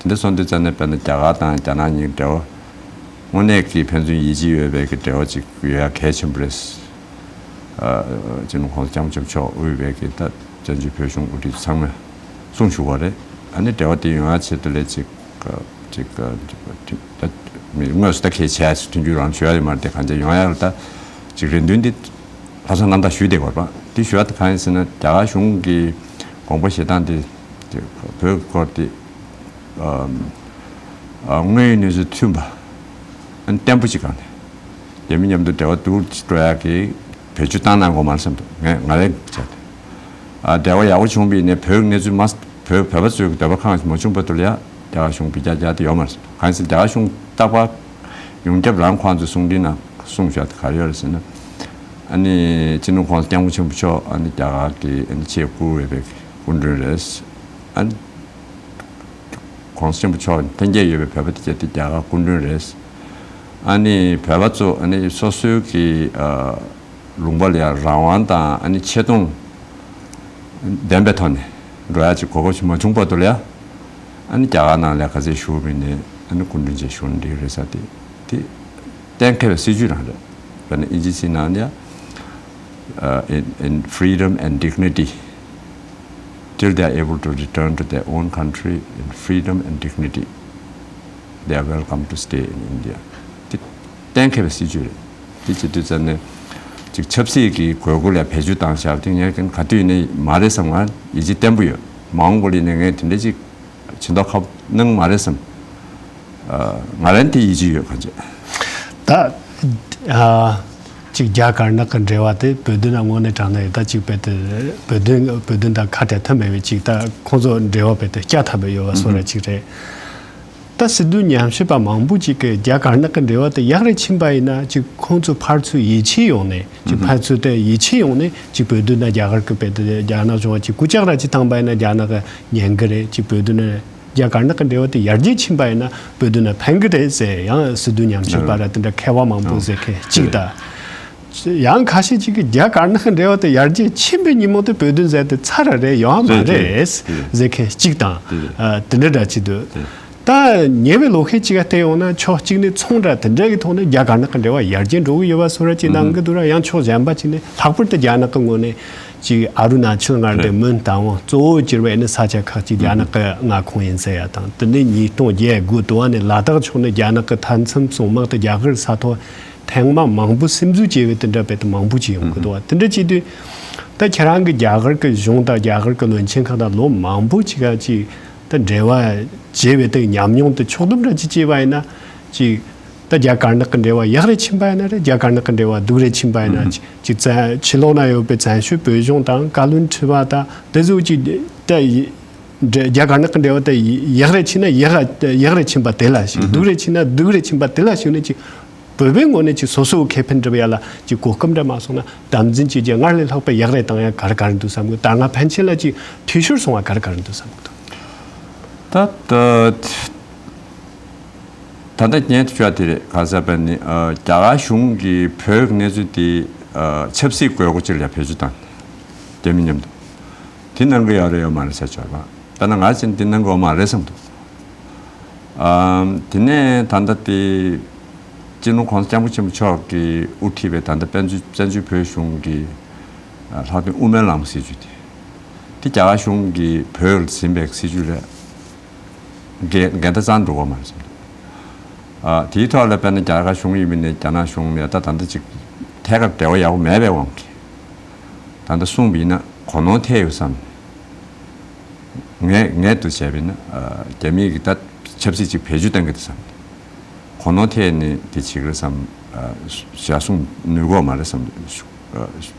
དེ་འདྲ་སོང་དུས་ཙང་ནས་དཔེར་ན་རྒྱ་གར་དང་རྒྱ་ནག་གཉིས་འབྲེལ་བ་དངོས་གནས་ཀྱི་ཕན་ཚུན་ཡིད་ཆེས་ཡོད་པའི་གི་འབྲེལ་བ་ཅིག་ཡོད་ཡ་གལ་ཆེན་པོ་རེད། སྤྱི་ནོར་༸གོང་ས་༸སྐྱབས་མགོན་ཆེན་པོ་མཆོག་དབུས་པའི་གི་ད་བཙན་བྱོལ་བོད་གཞུང་དབུ་ཁྲིད་ཚང་མས་གསུངས་བཞུགས་པ་རེད། ཨ་ནི་འབྲེལ་བ་དེ་ཡོང་ཡ་ཆེད་དུ་ལས་ཅིག་ཅིག་ཅིག་ད་མི་དངོས་སུ་ད་གལ་ཆེ་ཡ་མཐུན་འགྱུར་རང་ཞུ་ཡ་ཡོད་མ་རེད་དེ། གང་ཅི་ཡོང་ཡ་ལ་ད་ཅིག་རེ་འདུན་འདི་ལྷག་བསམ་རྣམ་དག་ཞུས་བསྡད་དགོས་པ། དེ་ཞུ་ཡ་དེ་གང་ཡིན་ཟེར་ན་རྒྱ་གར་གཞུང་གི་དགོངས་པ་བཞེས་སྟངས་དེ་བོད་སྐོར་དེ་དངོས་ཡོད་གནས་ཚུལ་མཐུན་པ་བརྟན་པོ་ཅིག་གང་ནས་རྒྱ་མི་མཉམ་དུ་འབྲེལ་བ་སྡུག་ཅིག་འགྲོ་ཡག་གི་བེད་སྤྱོད་བཏང་གནང་དགོས་མ་རེད་བསམ་འདུག་ངས་ང་རང་བྱས་ཏེ། འབྲེལ་བ་ཡག་པོ་བྱུང་བ་ཡིན་ནའི་བོད་གནས་ཚུལ་མ་བོད་བོད་པ་ཚོའི་འདོད་པ་ཁེངས་མ་བྱུང་བར་དུ་ལ་ཡ་རྒྱ་གར་གཞུང་བེད་སྤྱོད་རྒྱག་ཡ་དེ་ཡོད་མ་རེད། གང་ཡིན་ཟེར་ན་རྒྱ་གར་གཞུང་རྟག་པར་ཡོངས་ཁྱབ་རང་ཁོང་ཚོའི་གསུང་འཕྲིན་ནང་གསུངས་བཞག་དེ་ག་རེ་ཡོད་རེད་ཟེར་ན། ཨ་ནི་སྤྱི་ནོར་༸གོང་ས་༸སྐྱབས་མགོན་ཆེན་པོ་མཆོག་ཨ་ནི་རྒྱ་གར་གྱི་ཨ་ནི་ཆེས་བཀུར་འོས་པའི་སྐུ་མགྲོན་རེད། ཨ་ནི་༸གོང་ས་ཆེན་པོ་མཆོག་ལྷན་རྒྱས་ཡོད་པའི་བོད་པ་དེ་གྱད་དེ་རྒྱ་གར་སྐུ་མགྲོན་རེད། ཨ་ནི་བོད་པ་ཚོ་ཨ་ནི་སོ་སོའི་གི་ཨ་ལུང་པ་ལ་ཡང་རང་དབང་དང་ཨ་ནི་ཆེ་མཐོང་ལྡན་པའི་ཐོག་ནས་འགྲོ་ཡ་ཅིག་གོ་སྐབས་ཤིག་མ་བྱུང་བར་དུ་ལ་ཡ། ཨ་ནི་རྒྱ་གར་ནང་ལ་ག་ཚད་བཞུགས་པ་ཡིན་ནའི་ཨ་ནི་སྐུ་མགྲོན་བྱས་བཞུགས་ན་འགྲིག་རེད་ཟེར་དེ་དེ་གཏན་འཁེལ་བའི་སྲིད་བྱུས་རང་རེད། དཔེར་ན་ཨིན་ཇི་སྐད་ནང་ལ་ཡ། uh, in, in freedom and dignity, till they are able to return to their own country in freedom and dignity, they are welcome to stay in India. དེ་གཏན་འཁེལ་བའི་སྲིད་བྱུས་རེད། དེ་བྱེད་དུས་ཙམ་ནས་ཅིག་ཆབ་སྲིད་ཀྱི་དགོས་མཁོ་ལ་བེད་སྤྱོད་བཏང་བཞག་པ་དེ་ངས་ག་དུས་ཡིན་ནའི་མ་རེད་བསམ། ང་ཡིད་ཆེས་བརྟན་པོ་ཡོད། མ་འོངས་པ་ལ་ཡིན་ནའི་ངས་དེ་འདྲ་ཅིག་བྱེད་མདོག་ཁ་པོ་གནང་མ་རེད་བསམ། ང་རང་དེ་ཡིད་ཆེས་ཡོད་གང་ཅི། ད་ཨ་ཅིག་རྒྱ་དཀར་ནག་གི་འབྲེལ་བ་དེ་བོད་དོན་ལ་དངོས་གནས་དྲང་གནས་ད་ཅིག་རྦད་དེ་བོད་དོན་བོད་དོན་དང་ཁ་བྲལ་ཐབས་མེད་པའི་ཅིག་ད་ཁོང་ཚོ་འབྲེལ་བ་རྦད་དེ་བསྐྱར་ཐབས་ཡོད་པ་བཟོ་འདྲ་ཅིག་རེད། ད་སྲིད་དོན་ཉམས་ཞིབ་པ་མང་པོ་ཅིག་གིས་རྒྱ་དཀར་ནག་གི་འབྲེལ་བ་དེ་ཡག་རེ་ཕྱིན་པ་ཡིན་ན་ཅིག་ཁོང་ཚོ་ཕར་ཚུར་ཡིད་ཆེས་ཡོང་ནས་ཅིག་ཕར་ཚུར་དེ་ཡིད་ཆེས་ཡོང་ནས་ཅིག་བོད་དོན་དང་རྒྱ་གར་གྱི་རྦད་དེ་རྒྱ་ནག་གཞུང་ལ་ཅིག་སྐུལ་ལྕག་ར་ཅིག་བཏང་པ་ཡིན་ན་རྒྱ་ནག་གི་ཉན་གི་རེད། ཅིག་བོད་དོན་ནི་རྒྱ་དཀར་ནག་གི་འབྲེལ་བ་དེ་ཡར་རྒྱས་ཕྱིན་པ་ཡིན་ན་བོད་དོན་ལ་ཕན་གི་རེད་ཟེར། ཡང་སྲིད་དོན་ཉམས་ཞིབ་པ་ར་དེ་འདྲ་མཁས་པ་མང་པོ་ཟེར་མཁན་གཅིག་དང་། ཡང་ཁ་ཤས་ཅིག་གིས་རྒྱ་དཀར་ནག་གི་འབྲེལ་བ་དེ་ཡར་རྒྱས་ཕྱིན་པའི་ཉིན་མོ་དེ་བོད་དོན་ཟེར་དེ་ཚར་ར་རེད་ཡོང་བ་མ་རེད་ཟེར་མཁན་གཅིག་དང་། དེ་འདྲ་འདྲ་ཅིག་འདུག་ད་ཉེ་བའི་ལོ་ཤས་ཅིག་ག་བལྟས་ཡོང་ན་ཕྱོགས་གཅིག་ནས་ཚོང་ར་དེ་འདྲ་གི་ཐོག་ནས་རྒྱ་དཀར་ནག་གི་འབྲེལ་བ་ཡར་རྒྱས་འགྲོ་གི་ཡོད་པ་བཟོ་འདྲ་ཅིག་གནང་གི་འདུག་ར། ཡང་ཕྱོགས་གཞན་པ་ཅིག་ནས་ལྷག་པར་དུ་རྒྱ་ནག་གི་ངོས་ནས་ཅིག་ཨ་རུ་ན་ཅལ་མངའ་སྡེ་མོན་རྟ་དབང་གཙོ་བོ་གྱུར་པའི་ཨ་ནི་ས་ཆ་ཁག་ཅིག་རྒྱ་ནག་གི་མངའ་ཁོངས་ཡིན་ཟེར་ཡ་དང་། དེ་ནས་ཉིས་སྟོང་བརྒྱད་དགུ་དུ་བ་ནས་ལ་དྭགས་ཕྱོགས་ནས་རྒྱ་ནག་གི་མཐའ་མཚམས་སྲུང་དམག་དེ་རྒྱ་གར་ས་ཐོག་ཐེངས་མ་མང་པོ་སིམ་འཛུལ་བྱས་པའི་དེ་འདྲ་རྦད་དེ་མང་པོ་ཅིག་ཡོང་གི་འདུག་བ། དེ་འདྲ་བྱེད་དུས་ད་ཁྱེད་རང་གི་རྒྱ་གར་གི་གཞུང་དང་རྒྱ་གར་གི་བློན་ཆེན་ཁག་དང་ལོ་མང་པོ་ཅིག་ག་ཅིག་ད་འབྲེལ་བ་བྱས་པའི་དེ་ཉམས་མྱོང་དེ་ཕྱོགས་བསྡོམས་འདྲ་ཅིག་བྱས་པ་ཡིན་ན་ཅིག་ད་རྒྱ་དཀར་ནག་གི་འབྲེལ་བ་ཡག་རེ་ཕྱིན་པ་ཡིན་ན་རེད། རྒྱ་དཀར་ནག་གི་འབྲེལ་བ་སྡུག་རེ་ཕྱིན་པ་ཡིན་ན་ཅིག་ཅིག་བཙན་ཕྱི་ལོགས་ན་ཡོད་པའི་བཙན་བྱོལ་བོད་གཞུང་དང་བཀའ་བློན་ཁྲི་པ་དང་དེ་ཚོ་ཅིག་ད་ཡི་འབྲེ་རྒྱ་དཀར་ནག་གི་འབྲེལ་བ་དེ་ཡག་རེ་ཕྱིན་ན་ཡག་ཡག་རེ་ཕྱིན་པ་དེ་ལ་ཞུགས། སྡུག་རེ་ཕྱིན་ན་སྡུག་རེ་ཕྱིན་པ་དེ་ལ་ཞུགས་ནས་ཅིག་བོད་པའི་ངོས་ནས་ཅིག་སོ་སོའི་ཁེ་ཕན་སྒྲུབ་ཡ་ལ་ཅིག་གོ་སྐབས་འདྲ་མ་སོང་ན་དམ་འཛིན་བྱས་རྗེས་སྔར་ལས་ལྷག་པའི་ཡག་རེ་བཏང་ཡ་ག་རེ་ག་རེ་འདུག་བསམ་གི། ད་སྔ་ཕན་ཆད་ལ་ཅིག་འཐུས་ཤོར་སོང་བ་ག་རེ་ག་རེ་འདུག་བསམ་གི་འདུག་ད་ད་ད་ལྟ་ཉན་དུ་བཅུག་དེ་རེད། ག་ས་པ་ནི་ཨ་རྒྱ་གར་གཞུང་གིས་བོད་ཀྱི་གནས་ཚུལ་དེ་ཨ་ཆབ་སྲིད་དགོས་མཁོ་ཅིག་ལ་བེད་སྤྱོད་བཏང་། རྒྱ་མི་མཉམ་དུ་དེ་གནང་གི་ཡོད་རེད་ཡོད་མ་རེད་ཟེར་ཆོག་པ། ད་ནི་ང་ཚོས་འདི་གནང་གི་ཡོད་མ་རེད་བསམ་འདུག་ཨ་དེ་ནས་ད་ལྟ་དེ་སྤྱི་ནོར་༸གོང་ས་༸སྐྱབས་མགོན་ཆེན་པོ་མཆོག་གིས་དབུ་ཁྲིད་པའི་ད་ལྟ་བཙན་བྱོལ་བཙན་བྱོལ་བོད་གཞུང་གི་ཨ་ལྷག་དོན་དབུ་མའི་ལམ་སྲིད་བྱུས་དེ་དེ་རྒྱ་གར་གཞུང་གིས་བོད་ལ་ཟིན་པའི་སྲིད་བྱུས་རེད། འགལ་འགལ་ཟླ་རྩ་འགྲོ་གི་མ་རེད་བསམ་འདུག་ཨ། དེའི་ཐོག་ལ་དཔེར་ན་རྒྱ་གར་གཞུང་ཡིན་པ་ནས་རྒྱ་ནག་གཞུང་ནས་ད་ད་ལྟ་ཅིག་ཐད་ཀར་འབྲེལ་བ་ཡག་པོ་མེད་པའི་དབང་གིས། ད་ལྟ་གསུངས་པ་ཡིན་ན་གོ་ནོར་ཐེབས་ཡོད་བསམ། ངས་ངས་འདུག་བྱས་པ་ཡིན་ན། ཨ། རྒྱ་མིས་ཀྱི་ད་ཆབ་སྲིད་ཅིག་བེད་སྤྱོད་གཏང་གི་འདུག་བསམ། གོ་ནོར་ཐེབས་ནས་དེ་བྱེད་ཀྱི་རེད་བསམ། ཨ། ཞལ་གསུང་ནུས་གོ་མ་རེད་བསམ། ཨ།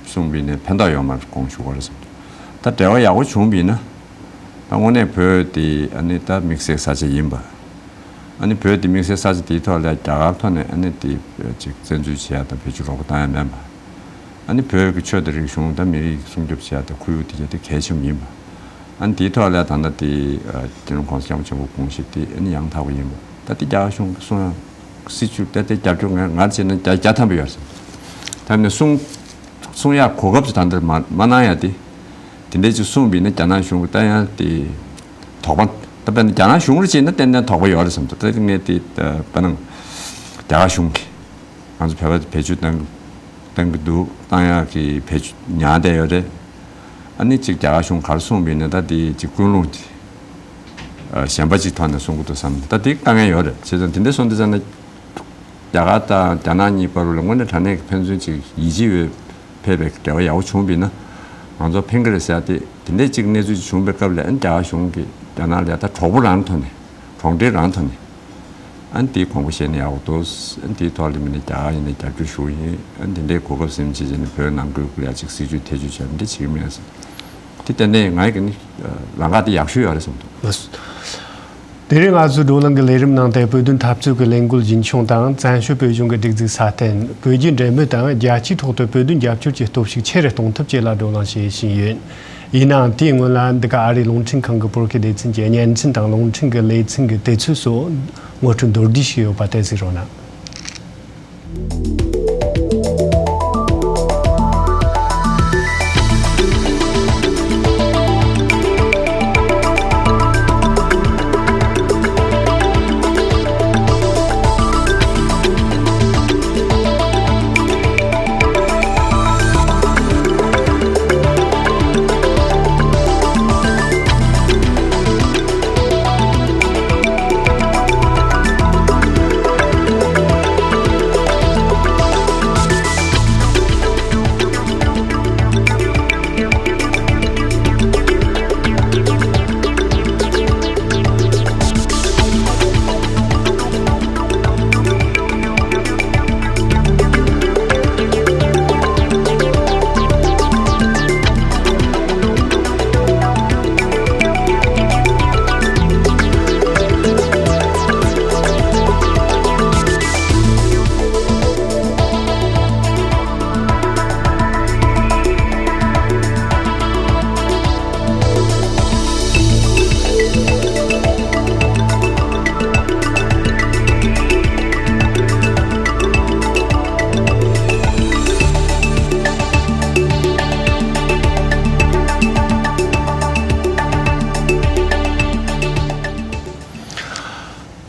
གསུངས་པ་ཡིན་ན་ཕན་ཐོགས་ཡོད་མ་རེད། དགོངས་ཞུ་དགོས་རེད་བསམ། ད་འབྲེལ་བ་ཡག་པོ་བྱུང་བ་ཡིན་ན། ད་དངོས་གནས་བོད་དེ་ཨ་ནི་ད་དམིགས་བསལ་ས་ཆ་ཡིན་པ། ཨ་ནི་བོད་དེ་དམིགས་བསལ་ས་ཆ་དེའི་ཐོག་ལ་རྒྱ་གར་ཐོག་ནས་ཨ་ནི་དེ་ཅིག་བཙན་འཛུལ་བྱེད་ཡ་དང་བེད་སྤྱོད་རོགས་པ་བཏང་ཡ་མིན་པ། ཨ་ནི་བོད་ཀྱི་ཆོས་དང་རིག་གཞུང་དང་མི་རིགས་སྲུང་སྐྱོབ་བྱེད་ཡ་དང་ཁོར་ཡུག་དེ་ག་དེ་གལ་ཆེན་པོ་ཡིན་པ། ཨ་ནི་དེའི་ཐོག་ལ་ད་ལྟ་དེ། ཨ། དེ་རིང་གོང་ས་སྐྱབས་མགོན་ཆེན་པོ་དགོངས་བཞེས་དེ་ཨ་ནི་ཡང་དག་པ་ཡིན་པ། ད་དེ་རྒྱ་གར་གཞུང་གི་གསུང་ཡ་སྲིད་བྱུས་ད་དེ་རྒྱབ་སྐྱོར་ང་ང་བྱས་ན་བརྒྱ་བརྒྱ་ཐམ་པ་ཡོད་རེད། ད་ནི་གསུང་གསུང་ཡ་གོ་སྐབས་ཅིག་ད་འདིར་མ་མ་གནང་ཡ་དེ། དེ་འདྲས་ཅིག་གསུངས་པ་ཡིན་ན་རྒྱ་ནག་གཞུང་གི་ད་ཡང་དེ་དོགས་པ། ད་དཔེར་ན་རྒྱ་ནག་གཞུང་རེ་བྱས་ན་ཏན་ཏན་དོགས་པ་ཡོད་རེད་བསམ། ད་ལྟ་ངས་དེ་དཔེར་ན་རྒྱ་གར་གཞུང་གིས་ང་ཚོ་བོད་པ་བེད་སྤྱོད་གཏང་གཏང་གི་འདུག་གཏང་ཡག་གི་བེད་སྤྱོད་ཉར་བསྡད་ཡོད་རེད། ཨ་ནི་ཅིག་རྒྱ་གར་གཞུང་ག་རེ་གསུངས་པ་ཡིན་ན་ད་དེ་ཅིག་ཀུན་སློང་དེ། ཨ། གཞན་པ་ཅིག་ཐོག་ནས་གསུང་གི་འདུག་བསམ། ད་དེ་དཀའ་ངལ་ཡོད་རེད། བྱས་ཙང་དེ་འདྲ་གསུངས་དུས་ཙང་ན། རྒྱ་གར་དང་རྒྱ་ནག་གཉིས་བར་ལ་དངོས་གནས་དྲང་གནས་ཀྱི་ཕན་ཚུན་ཅིག་ཡིད་ཆེས་ཡོད་ཕེབས་པའི་འབྲེལ་བ་ཡག་པོ་བྱུང་བ་ཡིན་ན། ང་ཚོ་ཕན་གྱི་རེད་ཟེར་ཏེ་དེ་འདྲས་ཅིག་གནས་ཚུལ་ཅིག་བྱུང་བའི་སྐབས་ལ་ཨ་ནི་རྒྱ་གར་གཞུང་གིས་རྒྱ་ནག་ལ་ད་གྲོགས་པོ་རང་ཐོག་ནས། གྲོགས་འདྲེས་རང་ཐོག་ནས། ཨ་ནི་དེའི་དགོངས་པ་བཞེས་ན་ཡག་པོ་འདུག་ཨ་ནི་དེའི་ཐོག་ལ་མི་ནི་རྒྱ་གར་ཡིན་ན་རྒྱབ་སྐྱོར་ཞུ་གི་ཡིན། ཨ་ནི་དེ་འདྲའི་གོ་སྐབས་ཟིན་བྱས་བྱས་ནས་བོད་ནང་ཁུལ་ལ་ཡ་ཅིག་སྲིད་ཇུས་ཐེ་ཇུས་བྱས་འདི་བྱེད་ཀྱི་མེད་ཟེར། དེ་ལྟ་ནས་ང་ཡི་གི་ནི་ལམ་ཁ་དེ་ཡག་ཤོས་ཡོད་རེད་བསམ་འདུག་ལགས་སོ། དེ་རིང་ང་ཚོའི་བགྲོ་གླེང་གི་ལས་རིམ་ནང་དུ་བོད་དོན་འཐབ་རྩོད་ཀྱི་ལས་འགུལ་རྒྱུན་འཁྱོངས་དང་བཙན་བྱོལ་བོད་གཞུང་གི་སྒྲིག་འཛུགས་སྲ་བརྟན། བོད་རྒྱའི་འབྲེལ་མོལ་དང་རྒྱལ་སྤྱིའི་ཐོག་ཏུ་བོད་དོན་རྒྱབ་སྐྱོར་གྱི་སྟོབས་ཤུགས་ཆེ་རུ་གཏོང་ཐབས་བཅས་ལ་བགྲོ་གླེང་བྱེད་བཞིན་ཡོད། ཡིན་ནའང་དེའི་སྔོན་ལ་འདི་ག་ཨ་རིའི་རླུང་འཕྲིན་ཁང་གི་བོད་སྐད་སྡེ་ཚན་གྱི་བརྙན་འཕྲིན་དང་རླུང་འཕྲིན་གྱི་ལེ་ཚན་གྱི་དུས་ཚོད་སོགས་ངོ་སྤྲོད་མདོར་བསྡུས་ཤིག་ཡོད་པ་དེ་གཟིགས་རོགས་གནང་།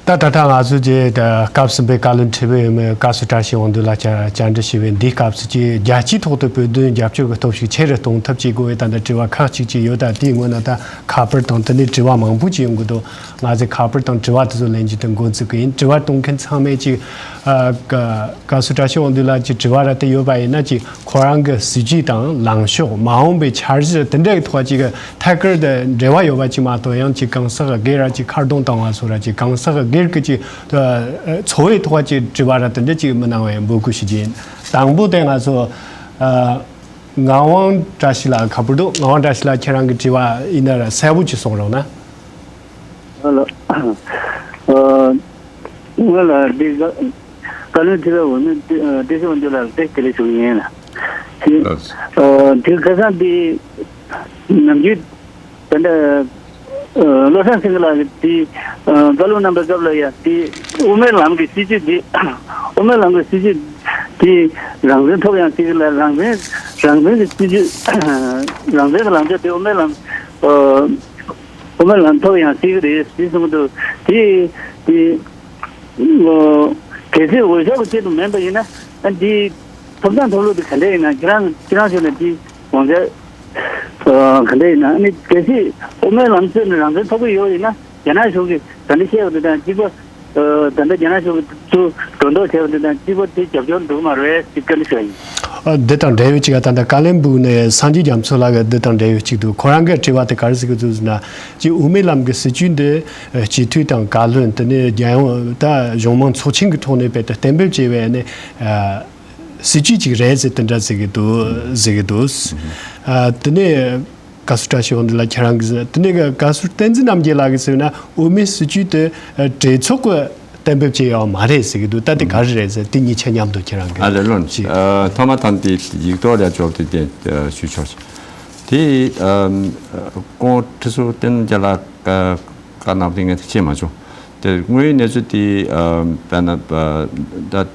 ད་ད་ལྟ་ང་ཚོས་ཀྱི་ད་སྐབས་གསུམ་པའི་བཀའ་བློན་ཁྲི་པའི་འོས་མི་བཀའ་ཟུར་བཀྲ་ཤིས་དབང་འདུས་ལགས་བཅར་བཅར་འདྲི་ཞུས་པའི་འདིའི་སྐབས་སུ་ཀྱི་རྒྱལ་སྤྱིའི་ཐོག་ཏུ་བོད་དོན་རྒྱབ་སྐྱོར་གྱི་སྟོབས་ཤུགས་ཆེ་རུ་གཏོང་ཐབས་བྱེད་དགོས་པའི་ད་ལྟ་དྲི་བ་ཁག་ཅིག་ཅིག་ཡོད། ད་དེའི་སྔོན་ན་ད་ཁ་པར་དང་དེ་ནས་དྲི་བ་མང་པོ་ཅིག་ཡོང་གི་འདུག་ང་ཚོས་ཁ་པར་དང་དྲི་བ་དེ་ཚོ་ལེན་རྒྱུ་དེ་འགོ་འཛུགས་ཀྱི་ཡིན། དྲི་བ་གཏོང་མཁན་ཚང་མས་ཅིག་ཨ་བཀའ་བཀའ་ཟུར་བཀྲ་ཤིས་དབང་འདུས་ལགས་ཀྱི་དྲི་བ་ར་དེ་ཡོད་པ་ཡིན་ན་ཅིག་ཁོ་རང་གི་སྲིད་ཇུས་དང་ལངས་ཕྱོགས། མ་འོངས་པའི་འཆར་གཞི་དེ་འདྲའི་ཐོག་ཅིག་ཐད་ཀར་དུ་འབྲེལ་བ་ཡོད་པ་ཅིག་མ་གཏོགས། ཡང་ཅིག་གང་ཟག་སྒེར་ར་ཅིག་ཁ་རྡུང་བཏང་བ་སོགས་ར་ཅིག་གང་ཟག་སྒེར་གྱི་ཅིག་འཚོ་བའི་ཐོག་ཅིག་དྲི་བ་ར་དེ་འདྲ་ཅིག་མི་གནང་བའི་འབོད་སྐུལ་ཞུ་རྒྱུ་ཡིན། དང་པོ་དེ་ང་ཚོ་ཨ་ངག་དབང་བཀྲ་ཤིས་ལགས་ཁ་པར་འདུག་ངག་དབང་བཀྲ་ཤིས་ལགས་ཁྱེད་རང་གི་དྲི་བ་ཡིན་ན་ར་གསལ་པོ་ཅིག་གསུང་རོགས་གནང་། ཨ་ལ། ཨ། ང་ལ་འདི་ག་བཀའ་བློན་ཁྲི་པའི་འོས་མི་བཀྲ་ཤིས་དབང་འདུས་ལགས་ལ་དེ་དགེ་ལེགས་ཞུ་གི་ཡིན་ལ། དེ་ལགས། ཨ་དེ་ཁ་སང་དེ་ནམ་རྒྱུན་ད་ལྟ་ཨ་བློ་བཟང་སེང་གེ་ལགས་ཀྱིས་དེ་ཨ་བཀའ་སློབ་གནང་པའི་སྐབས་ལ་ཡང་དེ་དབུ་མའི་ལམ་གྱི་སྲིད་བྱུས་དེ་དབུ་མའི་ལམ་གྱི་སྲིད་བྱུས་དེ་རང་བཙན་ཐོབ་ཡང་སྲིད་ཀྱི་ལ་རང་བཙན་རང་བཙན་གྱི་སྲིད་བྱུས་རང་བཙན་གྱི་ལངས་ཕྱོགས་དེ་དབུ་མའི་ལམ་ཨ། དབུ་མའི་ལམ་ཐོབ་ཡང་སྲིད་ཀྱི་རེད་ཟེར་གསུངས་འདུག་དེ་དེ་ཨོ་གལ་སྲིད་འོས་ཤོག་གི་ཆེད་དུ་མིན་པ་ཡིན་ན་ཨ་འདི་ཐོབ་ཐང་ཐོབ་ལུགས་དེ་ག་འདྲ་ཡིན་ན་ཁྱེད་རང་ཁྱེད་རང་ཞུ་ན་དེ་དགོངས་འཆར་ཨ་ག་འདྲ་ཡིན་ན་ཨ་ནི་གལ་སྲིད་དབུ་མའི་ལམ་ཚུད་ནས་རང་བཙན་ཐོབ་ཀྱི་ཡོད་ཡིན་ན་རྒྱ་ནག་གཞུང་གིས་ག་འདྲ་བཤད་ཡོད་དེ་དང་གཅིག་པ། ད་ལྟ་རྒྱ་ནག་གཞུང་གིས་ཚུར་སྒྲོ་འདོགས་བྱས་པ་འདི་དང་གཅིག་པ་དེ་རྒྱབ་སྐྱོར་འགྲོ་གི་མ་རེད་ཟེར་བཀའ་འདྲི་ཞུ་ཡ་ཡིན། ཨ། འདི་དང་འབྲེལ་ཡོད་ཅིག་ད་ལྟ་ཀ་ལན་སྦུག་ནས་སངས་རྒྱས་རྒྱ་མཚོ་ལགས་ཀྱིས་འདི་དང་འབྲེལ་ཡོད་ཅིག་འདུག་ཁོ་རང་གིས་དྲི་བ་དེ་ག་རེ་ཟེར་གི་འདུག་ཟེར་ན། ཅིག་དབུ་མའི་ལམ་གྱི་སྲིད་བྱུས་འདི་སྤྱི་འཐུས་དང་བཀའ་བློན། དེ་ནས་རྒྱལ་ཡོངས་ད་གཞུང་མང་ཚོགས་ཆེན་གྱི་ཐོག་ནས་རྦད་དེ་གཏན་འབེབས་བྱས་པའི་ནི་ཨ་སྲིད་བྱུས་ཅིག་རེད་ཟེར་དེ་འདྲ་ཟེར་གི་འདུག་ཟེར་གི་འདུག་ཨ། དེ་ནས། བཀའ་ཟུར་བཀྲ་ཤིས་དབང་འདུས་ལགས་ཁྱེད་རང་གིས། དེ་ནས་བཀའ་ཟུར་བསྟན་འཛིན་རྣམ་རྒྱལ་ལགས་ཀྱིས་ཟེར་ན། དབུ་མའི་སྲིད་བྱུས་དེ་གྲོས་ཚོགས་ཀྱིས་གཏན་འབེབས་བྱས་ཡོད་མ་རེད་ཟེར་གྱི་འདུག་ད་དེ་ག་རེ་རེད་ཟེར། དེ་གཉིས་ཆ་མཉམ་དུ་ཁྱེད་རང་གིས། ཨ་ལས། ལོན། ཅིག་ཨ། ཐོག་མ་དང་དེ་ཡིག་ཐོག་ལ་འབྱོར་དེ་དེ་ཞུ་ཆོག་དེ། ཨ། ཁོང་ཁྲི་ཟུར་བསྟན་འཛིན་རྣམ་རྒྱལ་ལགས་བཀའ་གནང་དེ་ངས་ཤེས་མ་བྱུང་། དེ་དངོས་ཡོད་གནས་ཚུལ་དེ། ཨ། དཔེར་ན། ཨ། ད།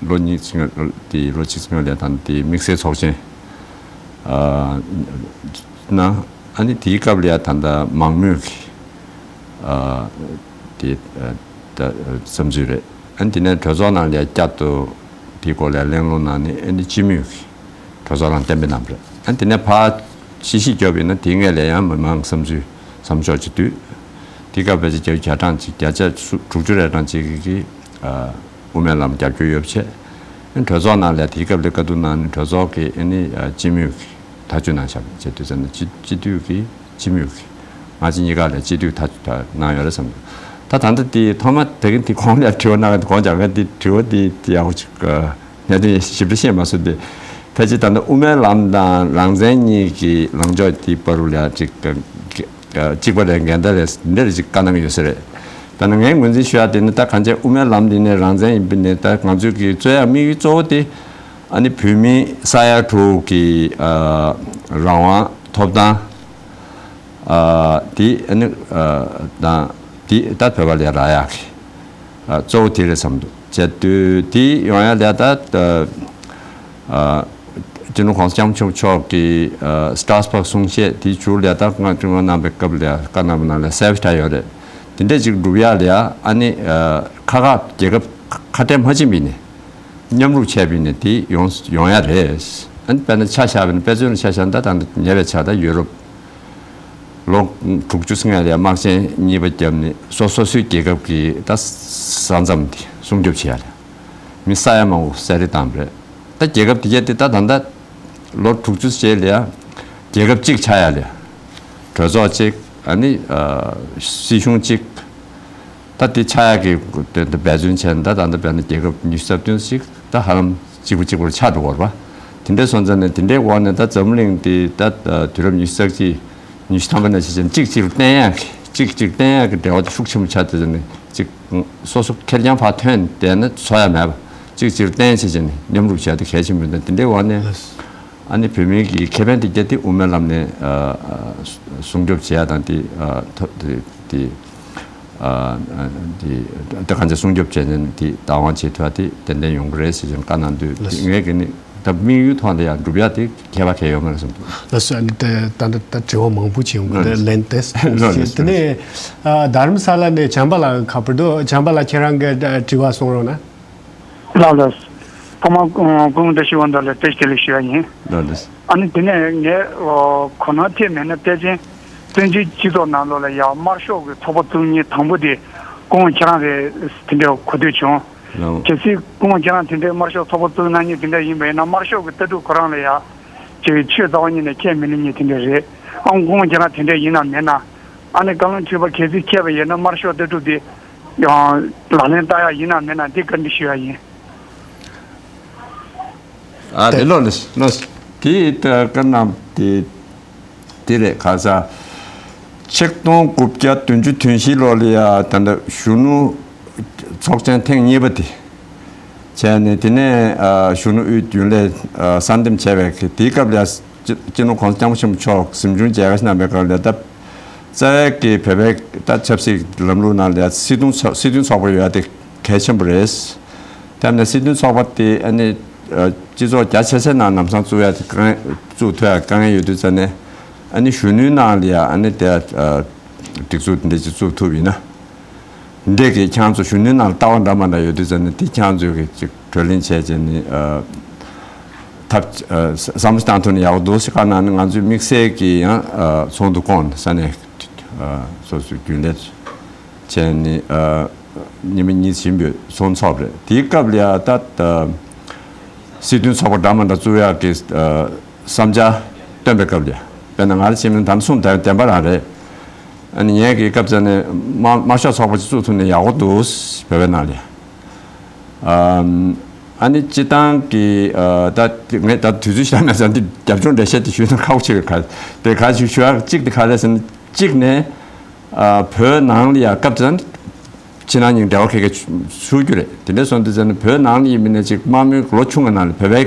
ལོ་གཉིས་ཙམ། དེ་ལོ་གཅིག་ཙམ་ལ་ད་དེ་དམིགས་བསལ་ཚོགས་ཆེན། ཨ། ནང་། ཨ་ནི་དེའི་སྐབས་ལ་ཡ་ད་ལྟ་མང་མོས་ཀྱི། ཨ། དེ། ཨ། ད་བསམ་ཚུལ་རེད། ཨ་ནི་དེ་ནས་གྲོས་ཚོགས་ནང་ལ་ཡ་བསྐྱར་དུ་དེའི་སྐོར་ལ་གླེང་སློང་གནང་ནས། ཨ་ནི་སྤྱི་མོས་ཀྱི་གྲོས་ཚོགས་ནང་གཏན་འབེབས་གནང་བ་རེད། ཨ་ནི་དེ་ནས་ཕར་ཕྱི་བཤིག་བརྒྱབ་པ་ཡིན་ན། དེའི་སྔོན་ལ་ཡང་མི་མང་བསམ་ཚུལ་བསམ་ཕྱོགས་ཅིག་བསྡུས། དེའི་སྐབས་ཕལ་ཆེར་བརྒྱ་ཆ་གྱ་གྲངས་ཅིག་བརྒྱ་ཆ་དྲུག་ཅུ་རེ་གྲངས་ཅིག་གིས། ཨ། དབུ་མའི་ལམ་རྒྱབ་སྐྱོར་ཡོད་པ་བྱས། གྲོས་ཚོགས་ནང་ལ་དེའི་སྐབས་ལ་བཀའ་བསྡུར་གནང་ནས་གྲོས་ཚོགས་ཀྱིས། ཨ་ནི། ཨ། སྤྱི་མོས་ཀྱིས་ཐག་གཅོད་གནང་བཞག་པ་བྱས་དུས་ཙམ་ན། སྤྱི་སྤྱི་འཐུས་ཀྱིས། སྤྱི་མོས་ཀྱིས། སྔ་ཕྱི་གཉིས་ཀ་ལ་སྤྱི་འཐུས་ཐག་གཅོད་གནང་ཡོད་རེད་བསམ་འདུག་ད་ད་ལྟ་དེ་ཐོག་མ་དེ་གིན་དེ་གོང་ལ་དྲི་བ་གནང་གི་འདུག་གོང་ལ་དྲི་བ་དེ་དེ་ཡག་པོ་ཅིག་ཨ། གནད་དོན་ཞིབ་ཕྲ་ཤེས་མ་སོང་སྟེ། ཕལ་ཆེར་ད་ལྟ་དབུ་མའི་ལམ་དང་རང་བཙན་གཉིས་ཀྱི་ལངས་ཕྱོགས་དེའི་བར་དུ་ལ་ཅིག་གཅིག་པ་རེད། འགལ་ཟླ་རེད། འདི་འདྲ་ཅིག་བཀའ་གནང་གི་ཡོད་ས་རེད། ད་ནི་ངས་ངོས་འཛིན་ཞུ་ཡ་དེ་ནི། ད་གང་ཅི་དབུ་མའི་ལམ་འདི་ནས་རང་བཙན་ཡིན་པ་ནས། ད་ང་ཚོའི་གི་རྩོད་ཡ་དམིགས་ཡུལ་གཙོ་བོ་དེ། ཨ་ནི་བོད་མི་ས་ཡ་དྲུག་གི། ཨ། རང་དབང་ཐོབ་ཐང་། ཨ། དེ། ཨ་ནི། ཨ། དང་། དེ་ད་བོད་པ་ལ་རག་ཡག་གི། ཨ། གཙོ་བོ་དེ་རེད་བསམ་འདུག་བྱས་དུས་དེ་ཡོང་ཡ་ལ་ད། ཨ། སྤྱི་ནོར་གོང་ས་སྐྱབས་མགོན་ཆེན་པོ་མཆོག་གིས། ཨ། སི་ཊ་ར་སི་བྷག་གསུང་བཤད་དེའི་མཇུག་ལ་ད་ང་ཐུགས་སྨོན་གནང་བའི་སྐབས་ལ་བཀའ་གནང་བ་ནང་ལ་གསལ་པོ་ཆགས་ཡོད་རེད། དེ་འདྲ་ཅིག་སྒྲུབ་ཡ་ལ་ཡ། ཨ་ནི། ཨ། ཁ་ཁ་རྒྱལ་ཁབ་ཁ་བྲལ་མ་ཕྱིན་པ་ཡིན་ནའི། མཉམ་རུབ་བྱས་པ་ཡིན་ནའི་དེ་ཡོང་ཡོང་ཡ་རེད། ཨ་ནི་དཔེར་ན་ཆ་བཞག་པ་ཡིན་ན། དཔེ་མཚོན་ལ་ཆ་བཞག་ན། ད་ད་ཉེ་བའི་ཆར་ད་ཡུ་རོབ་ལོ་དྲུག་ཅུ་སྔོན་ལ་དམག་ཆེན་གཉིས་པ་བརྒྱབ་ནས། སོ་སོ་སོའི་རྒྱལ་ཁབ་ཀྱི་ད་ས་མཚམས་དེ་སྲུང་སྐྱོབ་བྱེད་ཡ་ལ་མི་ས་ཡ་མང་པོ་བསད་རེས་བཏང་བ་རེད། ད་རྒྱལ་ཁབ་དེ་གས་དེ་ད་ད་ལྟ་ལོ་དྲུག་ཅུ་རྗེས་ལ་ཡ་རྒྱལ་ཁབ་གཅིག་ཆགས་ཡ་ལ་གྲོས་ཚོགས་གཅིག། ཨ་ནི། ཨ། སྲིད་གཞུང་གཅིག་ད་དེ་ཆགས་ཡག་གི་དོན་དུ་འབད་བརྩོན་བྱས་ན། ད་ད་ལྟ་དཔེར་ན་རྒྱལ་ཁབ་ཉི་ཤུ་རྩ་བདུན་ཞིག་ད་ཧ་ལམ་གཅིག་པ་གཅིག་པར་ཆགས་འགྲོ་གི་ཡོད་རེད་པ། དེ་འདྲ་སོང་ཙང་ནས། དེ་འདྲའི་འོག་ནས་ད་འཛམ་གླིང་འདི་ད་དུས་རབས་ཉི་ཤུ་རྩ་གཅིག་ཉི་ཤུ་ཐམ་པ་ནས་བྱས་བྱས་ནས་གཅིག་གཅིག་ལ་བརྟེན་ཡག་གི། གཅིག་གཅིག་ལ་བརྟེན་ཡག་གི་འབྲེལ་བ་དེ་ཤུགས་ཆེན་པོ་ཆགས་བསྡད་ཙང་ནས། གཅིག་སོ་སོ་ཁེར་རྐྱང་ཕར་ཐོན་བསྡད་ན་བཟོ་ཡ་མེད་པ། གཅིག་གཅིག་ལ་བརྟེན་བྱས་བྱས་ནས་མཉམ་རུབ་བྱས་ཏེ་གལ་ཆེན་པོ་ཡིན། ད་དེ་འདྲའི་འོག་ནས། ཨ་ནི་བོད་མིའི་གི་ཁེ་ཕན་དེ་གས་དེ་དབུ་མའི་ལམ་ནས། ཨ། ཨ། སྲུང་སྐྱོབ་བྱེད་ཡ་དང་། དེ། ཨ། ཐོ་དེ་དེ། ཨ། དེ་ད་གང་ཅི་སྲུང་སྐྱོབ་བྱས་ནས་དེ་བདག་དབང་བྱེད་ཐུབ་ཡ་དེ་ཏན་ཏན་ཡོང་གི་རེད་ཟེར་བྱས་བཀའ་གནང་དུས། ལགས་སོ། ངས་གི་ནི་ད་དམིགས་ཡུལ་ཐོག་ནས་ཡང་སྒྲུབ་ཡ་དེ་ཁྱད་པར་གང་ཡང་ཡོད་མ་རེད་བསམ་འདུག་ལགས་སོ། ཨ་ནི་ད་ད་ད་དྲི་བ་མང་པོ་ཅིག་ཡོང་གི་འདུག་ལན་ཏོག་ཙམ། ལགས་སོ། དེ་ནས། ཨ། རྡ་རམ་ས་ལ་ནས་བྱམས་པ་ལགས་ཁ་པར་འདུག་བྱམས་པ་ལགས་ཁྱེད་རང་གི་དྲི་བ་གསུང་རོགས་གནང་། ལགས་ལགས། ཐོག་མར་སྐུ་ངོ་བཀྲ་ཤིས་དབང་འདུས་ལ་བཀྲ་ཤིས་བདེ་ལེགས་ཞུ་ཡ་ཡིན། ལགས་ལགས། ཨ་ནི་དེ་ནས་ངས་གོ་ནོར་ཐེབས་མེད་ན། ཕལ་ཆེར་བཙན་བྱོལ་སྤྱི་ཚོགས་ནང་ལོགས་ལ་ཡ་དམར་ཤོག་གི་ཚོགས་པ་བཙུགས་མཁན་དང་པོ་དེ་སྐུ་ངོ་ཁྱེད་རང་རེད། དེ་འདྲའི་གོ་ཐོས་བྱུང་། ལགས། གལ་སྲིད་སྐུ་ངོ་ཁྱེད་རང་དེ་འདྲའི་དམར་ཤོག་ཚོགས་པ་བཙུགས་གནང་མཁན་དེ་འདྲ་ཡིན་པ་ཡིན་ན། དམར་ཤོག་གི་ལྟ་གྲུབ་ཁོ་རང་ལ་ཡ་ཅིག་ཆོས་རྩ་བ་ཉིད་ནས་ཁས་མི་ལེན་མཁན་དེ་འདྲ་རེད། ཨ། སྐུ་ངོ་ཁྱེད་རང་དེ་འདྲ་ཡིན་ནམ་མེད་ན། ཨ་ནི་བཀའ་བློན་ཁྲི་པ་གལ་སྲིད་ཁྱེད་པ་ཡིན་ན། དམར་ཤོག་ལྟ་གྲུབ་དེ་ཡང་ལག་ལེན་བསྟར་ཡ་ཡིན་ནམ་མེད་ན། འདི་བཀའ་འདྲི་ཞུ་ཡ་ཡིན། ཨ། དེ་ལོ་ལ་ལོ་དེ་ད་བཀའ་གནང་དེ་དེ་རེད། ག་ས་ཆིག་སྟོང་དགུ་བརྒྱ་བདུན་ཅུ་དོན་བཞི་ལོ་ལ་ཡ་ད་ལྟ་གཞོན་ནུ་ཚོགས་ཆེན་ཐེངས་གཉིས་པ་དེ་བྱས་ནས། དེ་ནས། ཨ། གཞོན་ནུ་དབུས་རྒྱུན་ལས། ཨ། གསར་འདེམས་བྱས་པའི་དེའི་སྐབས་ལ་ཡ། སྤྱི་སྤྱི་ནོར་གོང་ས་སྐྱབས་མགོན་ཆེན་པོ་མཆོག་གཟིམ་ཆུང་མཇལ་ཁ་གནང་བའི་སྐབས་ལ། ད་རྩ་བའི་གི་བོད་པའི་ད་ཆབ་སྲིད་ལམ་ལུགས་ནང་ལ་ཡ་སྲིད་དོན་ཚོགས་སྲིད་དོན་ཚོགས་པ་ཡོད་ཡ་དེ་གལ་ཆེན་པོ་རེད། དེ་ནས་སྲིད་དོན་ཚོགས་པ་དེ། ཨ་ནི། ཨ། སྤྱི་ཚོགས་རྒྱ་ཆེ་སའི་ནང་ལམ་སང་བཙུགས་ཡ་དེ་དཀའ་ངལ། བཙུགས་ཐུབ་ཡ་དཀའ་ངལ་ཡོད་དུས་ཙང་ནས། ཨ་ནི་གཞོན་ནུའི་ནང་ལ་ཡ། ཨ་ནི་དེ། ཨ། སྒྲིག་འཛུགས་འདི་འདྲ་ཅིག་བཙུགས་ཐུབ་ཡིན་ན། འདི་གི་ཁྱེད་ཚོ་གཞོན་ནུའི་ནང་ལ་ལྟ་བ་འདྲ་མ་འདྲ་ཡོད་དུས་ཙང་ནས། དེ་ཁྱེད་ཚོས་གི་ཅིག་གྲོས་གླེང་བྱས་བྱས་ནས། ཨ། ཐབས། ཨ། བསམ་བློ་བཏང་ཐུབ་ན་ཡག་པོ་འདུག་ཟེར་བཀའ་གནང་ནས། ང་ཚོས་དམིགས་བསལ་གྱི་ཡང་། ཨ། ཚོགས་འདུ་བསྐོངས་ནས་ས་གནས། ཨ། སོ་སོའི་རྒྱུན་ལས་བྱས་ནས། ཨ། ཉི་མ་གཉིས་ཕྱིན་པའི་ཚོགས་འཚོགས་པ་རེད། དེའི་སྐབས་ལ་ཡ་ད་ད་སྲིད་དོན་ཚོགས་པ་འདྲ་མ་འདྲ་བཙུགས་ཡག་གི་ཨ་བསམ་འཆར་བཏོན་པའི་སྐབས་ལ་ཡ། དཔེར་ན་ང་རང་ཆེ་མིན་ད་ནི་གསུམ་དང་བདེན་པ་རང་རེད། ཨ་ནི་ངས་ཀྱི་སྐབས་ཙམ་ནས་དམར་དམར་ཤོག་ཚོགས་པ་ཅིག་བཙུགས་ཐུབ་ན་ཡག་པོ་འདུག་བོད་པའི་ནང་ལ་ཡ། ཨམ། ཨ་ནི་སྤྱི་བཏང་གི་ཨ་ད་ངས་ད་དུས་ཚོད་བཞག་ན་ཙང་འདི་རྒྱབ་ལྗོངས་འགྲེལ་བཤད་དེ་ཞུས་ན་ཁག་པོ་ཆེ་གི། ག་དེ་ག་ཞིག་ཞུ་ཡག་གཅིག་དེ་ག་རེད་ཟེར་ན། གཅིག་ནས་ཨ་བོད་ནང་ལ་ཡ་སྐབས་ཙམ་ཕྱི་ནང་གཉིས་འབྲེལ་བ་ག་གེ་ཚུགས་རྒྱུ་རེད། དེ་འདྲ་སོང་དུས་ཙམ་ནས་བོད་ནང་ལ་ཡིན་མིན་ནས་ཅིག་དམག་མི་ལོ་ཆུང་བའི་ནང་ལ་བོད་པའི་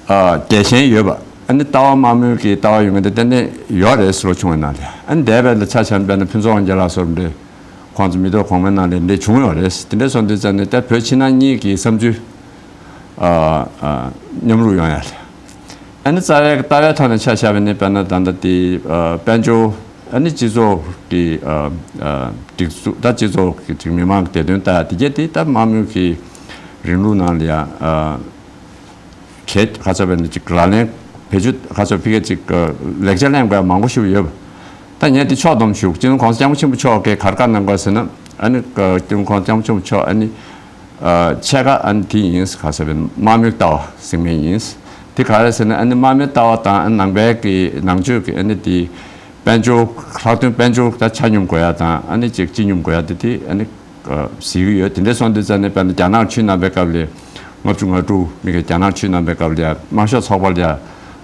ཨ་རྒྱལ་ཞེན་ཡོད་པ། ཨ་ནི་ལྟ་བ་དམར་མོའི་གི་ལྟ་བ་ཡོད་མཁན་དེ་ཏན་ཏན་ཡོད་རེད། ལོ་ཆུང་བའི་ནང་ལ། ཨ་ནི་འདས་པའི་ལ་ཆ་བཞག་ན་དཔེར་ན་ཕུན་ཚོགས་དབང་རྒྱལ་ལགས་སོགས་འདྲ་ཁོང་ཚོ་མི་ཐོག་གོང་མའི་ནང་ལ་འདྲ་བྱུང་ཡོད་རེད། དེ་འདྲ་སོང་དུས་ཙམ་ནས་ད་བོད་ཕྱི་ནང་གཉིས་ཀྱི་བསམ་ཚུལ་ཨ་ཨ་མཉམ་རུབ་ཡོང་ཡ་རེད། ཨ་ནི་རྩ་བའི་ལྟ་བའི་ཐོག་ནས་ཆ་བཞག་པ་ཡིན་ན་དཔེར་ན་ད་ལྟ་དེ་ཨ་དཔལ་འབྱོར། ཨ་ནི་སྤྱི་ཚོགས་ཀྱི་ཨ་ཨ་སྒྲིག་འཛུགས། ད་སྤྱི་ཚོགས་ཀྱི་ཅིག་མི་མང་གི་བདེ་དོན་ལྟ་ཡ་དེ་གྱད་དེ་ད་དམར་མོའི་གི་རིང་ལུགས་ནང་ལ་ཡ་ཨ་གལ་ཁ་ཚ་བས་ནི་ཅིག་ལག་ལེན་བེད་སྤྱོད་ཁ་ཚ་ཕི་གེ་ཅིག་ལེགས་ཆ་ལེན་དགོས་མང་པོ་ཞིག་ཡོད་པ། ད་ངས་འདི་ཕྱོགས་བསྡོམས་ཞུ། སྤྱི་ནོར་༸གོང་ས་༸སྐྱབས་མགོན་ཆེན་པོ་མཆོག་གིས་ག་རེ་བཀའ་གནང་དགོས་ཟེར་ན། ཨ་ནི་སྤྱི་ནོར་༸གོང་ས་༸སྐྱབས་མགོན་ཆེན་པོ་མཆོག་ཨ་ནི་ཆེ་ཁ་ཨ་ནི་དེ་ཡིན། ཁ་ཚ་བས་དམར་མོའི་ལྟ་བ་ཟེར་མཁན་ཡིན། དེ་ག་རེ་ཟེར་ན་ཨ་ནི་དམར་མོའི་ལྟ་བ་དང་ཨ་ནི་ནང་པའི་གི་ནང་ཆོས་ཀྱི་ཨ་ནི་དེ་དཔལ་འབྱོར། ལྷག་དོན་དཔལ་འབྱོར་ད་ཆ་སྙོམས་དགོས་ཡ་དང་ཨ་ནི་ཅིག་སྤྱི་སྙོམས་དགོས་ཡ་དེ་དེ་ཨ་ནི་གཟིགས་ཀྱི་ཡོད། དེ་འདྲ་སོང་དུས་ཙམ་ནས་དཔེར་ན་རྒྱ་ནག་ཆུ་ནང་པའི་སྐབས་ལ་ལྔ་བཅུ་ང་དྲུག་མི་གི་རྒྱ་ནག་ཆུ་ནང་པའི་སྐབས་ལ་ཡ་དམར་ཤོག་ཚོགས་པ་ལ་ཡ་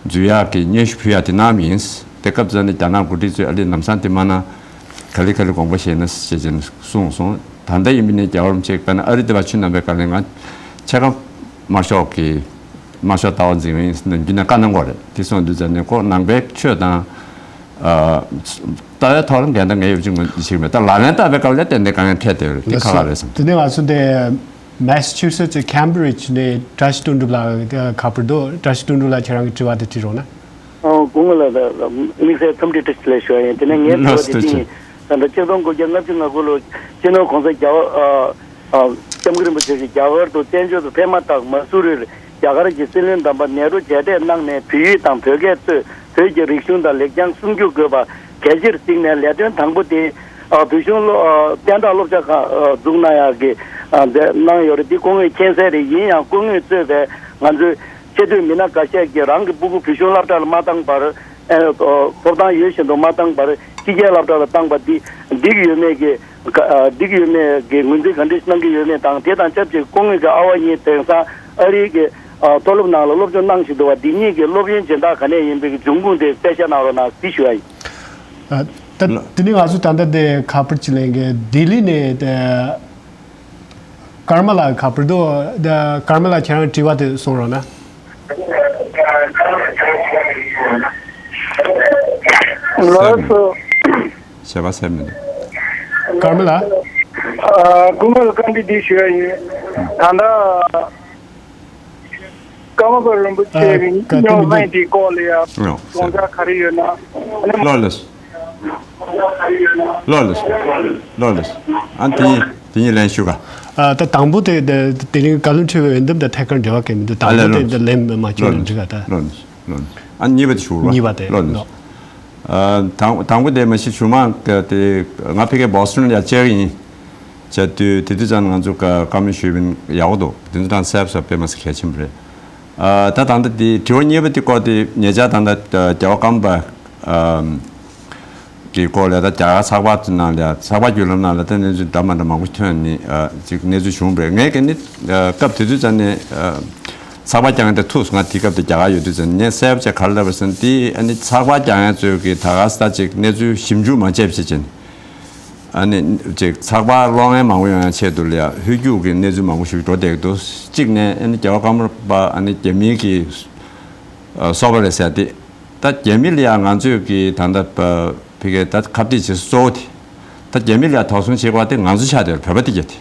འཛུལ་ཡག་གི་སྙན་ཞུ་ཕུལ་ཡ་དེ་གནང་བ་ཡིན། དེ་སྐབས་ཙམ་ནས་རྒྱ་ནག་འགོ་ཁྲིད་ཚོས་ཨ་ལི་ལམ་སང་དེ་མ་གནང་། ག་ལེ་ག་ལེ་དགོངས་པ་བཞེས་ན་ཞེས་བྱས་ནས་གསུངས་སོང་། ད་ལྟ་ཡིན་པ་ནས་རྒྱལ་བ་རིན་པོ་ཆེ་དཔེར་ན་ཨ་རི་དེ་བ་ཆུ་ནང་པའི་སྐབས་ལ་ང་ཆེ་ཁ་དམར་ཤོག་གི་དམར་ཤོག་ལྟ་བ་འཛིན་པ་ཡིན་ཟེར་ནས་འདི་ནས་བཀའ་གནང་དགོས་རེད། དེ་སོང་དུས་ཙམ་ནས་ཁོ་ནང་པའི་ཆོས་དང་། ཨ། ལྟ་བའི་ཐོག་ལ་འགལ་ཟླ་ངས་ཡོད་ཅིག་མི་ཞིག་མེད། ད་ལག་ལེན་བསྟར་བའི་སྐབས་ལ་ཏན་ཏན་དཀའ་ངལ་འཕྲད་བསྡད་ཡོད་རེད། དེ་ག་ག་རེད་བསམ། དེ་ནས་ང་ཚོ་འདི་མེ་སི་ཆུ་སེ་ཊི་ཀེམ་བྷི་རི་ཇི་ནས་བཀྲ་ཤིས་དོན་གྲུབ་ལགས་ཁ་པར་འདུག་བཀྲ་ཤིས་དོན་གྲུབ་ལགས་ཁྱེད་རང་གི་དྲི་བ་དེ་དྲི་རོགས་གནང་། ཨོ། སྐུ་ངོ་ལགས། ད་དམིགས་བསལ་འཚམས་འདྲི་བཀྲ་ཤིས་བདེ་ལེགས་ཞུ་བ་ཡིན། དེ་ནས་ངའི་དྲི་བ་དེ་འདི་ཡིན། ད་ལྟ་ཆིག་སྟོང་དགུ་བརྒྱ་ལྔ་བཅུ་ང་དགུ་ལོ་སྤྱི་ནོར་༸གོང་ས་༸རྒྱལ་བ་ཨ་ཨ་༸སྐྱབས་མགོན་རིན་པོ་ཆེ་གིས་རྒྱ་གར་དུ་བཙན་བྱོལ་དུ་ཕེབས་མ་ཐག་མ་སུ་རིར་རྒྱ་གར་གྱི་སྲིད་བློན་དམ་པ་ནེ་རུ་མཇལ་འཕྲད་གནང་ནས་བོད་ཡིག་དང་བོད་སྐད་གཙོས་བོད་ཀྱི་རིག་གཞུང་དང་ལེགས་བྱང་སྲུང་སྐྱོབ་དགོས་པ་གལ་ཆེར་གཟིགས་ནས་ལས་དོན་དང་པོ་དེ་ཨ་བོད་གཞུང་སློབ་ཨ་བསྟན་བདག་སློབ་གྲྭ་ཁག་ཨ་འཛུགས་གནང་ཡག་གི་ཨ་འདི་གནང་ཡོད་རེད། འདི་སྐུ་ངོས་མཁྱེན་གསལ་རེད། ཡིན་ཡང་སྐུ་ངོས་གཙོས་པའི་ང་ཚོའི་ཆེས་མཐོའི་མི་སྣ་འགའ་ཤས་ཀྱིས་རང་གི་སྤུ་གུ་བོད་གཞུང་སློབ་གྲྭ་ལ་མ་བཏང་བར། ཨེ། ཐོབ་ཐང་ཡོད་བཞིན་དུ་མ་བཏང་བར་ཕྱི་རྒྱལ་སློབ་གྲྭ་ལ་བཏང་པ་འདི་འགྲིག་ཡོད་མེད་ཀྱི། ཨ། འགྲིག་ཡོད་མེད་ཀྱི་ངོས་འཛིན་ག་འདྲ་གནང་གི་ཡོད་མེད་དང་། དེ་དང་ཆབས་ཅིག་སྐུ་ངོས་ཀྱི་ཨ་བ་གཉིས་དེང་སང་ཨ་རིའི་གི་ཨ་མཐོ་སློབ་ནང་ལ་སློབ་སྦྱོང་གནང་བཞིན་འདུག་པ། འདི་གཉིས་ཀྱི་སློབ་ཡོན་སྦྱིན་བདག་ག་ནས་ཡིན་པའི་གི་འབྱུང་ཁུངས་དེ་གསལ་ཆ་གནང་རོགས་གནང་ཟེར་ཞུ་བ་ཡིན། ཨ། ད་དེ་ནི་ང་ཚོ་ད་ལྟ་དེ་ཁ་པར་ཅིག་ལེན་གི་ལྡི་ལི་ནས་དེ། ཀརྨ་ལགས་ཁ་པར་འདུག་ཀརྨ་ལགས་ཁྱེད་རང་དྲི་བ་དེ་གསུང་རོགས་གནང་། ལགས་སོ། བྱས་པ་ཟེར་མི་འདུག་ཀརྨ་ལགས། ཨ། སྐུ་ངོ་ལ་བཀའ་འདྲི་འདི་ཞུ་ཡ་ཡིན། ད་ལྟ་ཀརྨ་པ་རིན་པོ་ཆེ་གི་ཨ། སྙན་ངག་དེ་འདི་དེ་སྐོར་ལ་ཡ་ཨོ། དགོངས་འཆར་ག་རེ་ཡོད་ན། ལགས་ལགས། ལགས་ལགས། ལགས་ལགས། ཨ་དེ་དེ་གཉིས་ལན་ཞུ་ག་ཨ། ད་དང་པོ་དེ་དེ་དེ་རིང་བཀའ་བློན་ཁྲི་པའི་འོས་འདེམས་དང་ཐད་ཀར་འབྲེལ་བ་གལ་མི་འདུག་དང་པོ་དེ་དེ་ལན་མ་ཞུ་ན་འགྲིག་ག་ད། ལགས་ལགས། ལགས་ལགས། ཨ་གཉིས་པ་དེ་ཞུ་རོགས། གཉིས་པ་དེ་ལགས་ལགས། ལགས། ཨ། དང་དང་པོ་དེ་མ་གཞི་ཞུ་མ་དེ་ང་ཕ་གི་བོ་སི་ཊོན་ལ་ཡ་བཅར་གི་ཡིན། བྱས་དུས་དེ་དུས་ཙམ་ང་ཚོ་བཀའ་བཀའ་མོལ་ཞུས་པ་ཡག་པོ་འདུག་དེ་ཚོ་དང་གསལ་པོ་དཔེ་མ་སྲིད་གལ་ཆེན་པོ་རེད། ཨ། ད་ད་ལྟ་དེ་དྲི་བ་གཉིས་པ་དེ་སྐོར་དེ་ཉེ་ཆར་ད་ལྟ་རྒྱལ་བ་ཀརྨ་པ་ཨམ་གི་སྐོར་ལ་ད་རྒྱ་གར་ཚགས་པར་ནང་ལ་ཚགས་པར་བརྒྱུད་ལམ་ནང་ལ་ད་གནས་ཚུལ་འདྲ་མ་འདྲ་མང་པོ་ཐོན་ནས་ཨ་ཅིག་གནས་ཚུལ་བྱུང་བས། ངས་ཀྱི་ནི་ཨ་སྐབས་དེ་དུས་ཙམ་ནས་ཨ་ཚགས་པར་རྒྱག་མཁན་དེ་ཐུག་སོང་། ང་དེ་སྐབས་དེ་རྒྱ་གར་ཡོད་དུས་ཙམ་ནས་ངས་གསལ་པོ་བྱས་ག་རེ་ལབ་པ་ཟེར་ན། དེ་ཨ་ནི་ཚགས་པར་རྒྱག་མཁན་ཚོས་ཀྱི་ད་ག་ས་ད་ཅིག་གནས་ཚུལ་ཞིབ་འཇུག་མ་བྱས་པ་བྱེད་ཅིང་། ཨ་ནི་ཅིག་ཚགས་པར་ཀློག་མཁན་མང་པོ་ཡོང་ཡ་ཆེད་དུ་ལ་ཡ་ཧོལ་རྒྱུག་གི་གནས་ཚུལ་མང་པོ་ཞིག་འགྲོ་བསྡད་ཀྱི་འདུག་གཅིག་ནས་ཨ་ནི་རྒྱལ་བ་ཀརྨ་པ་ཨ་ནི་རྒྱ་མིའི་གི་ཨ་སོ་པ་རེད་ཟེར་ཏེ། ད་རྒྱ་མི་ལ་ཡ་ང་ཚོས་གི་ད་ལྟ་ཕ་གི་ད་ཁ་གཏད་བྱེད་ས་གཙོ་བོ་དེ། ད་རྒྱ་མི་ལ་ཡ་དོགས་ཟོན་བྱེད་དགོས་པ་དེ་ང་ཚོ་ཆགས་བསྡད་ཡོད་རེད། བོད་པ་དེ་གྱད་དེ།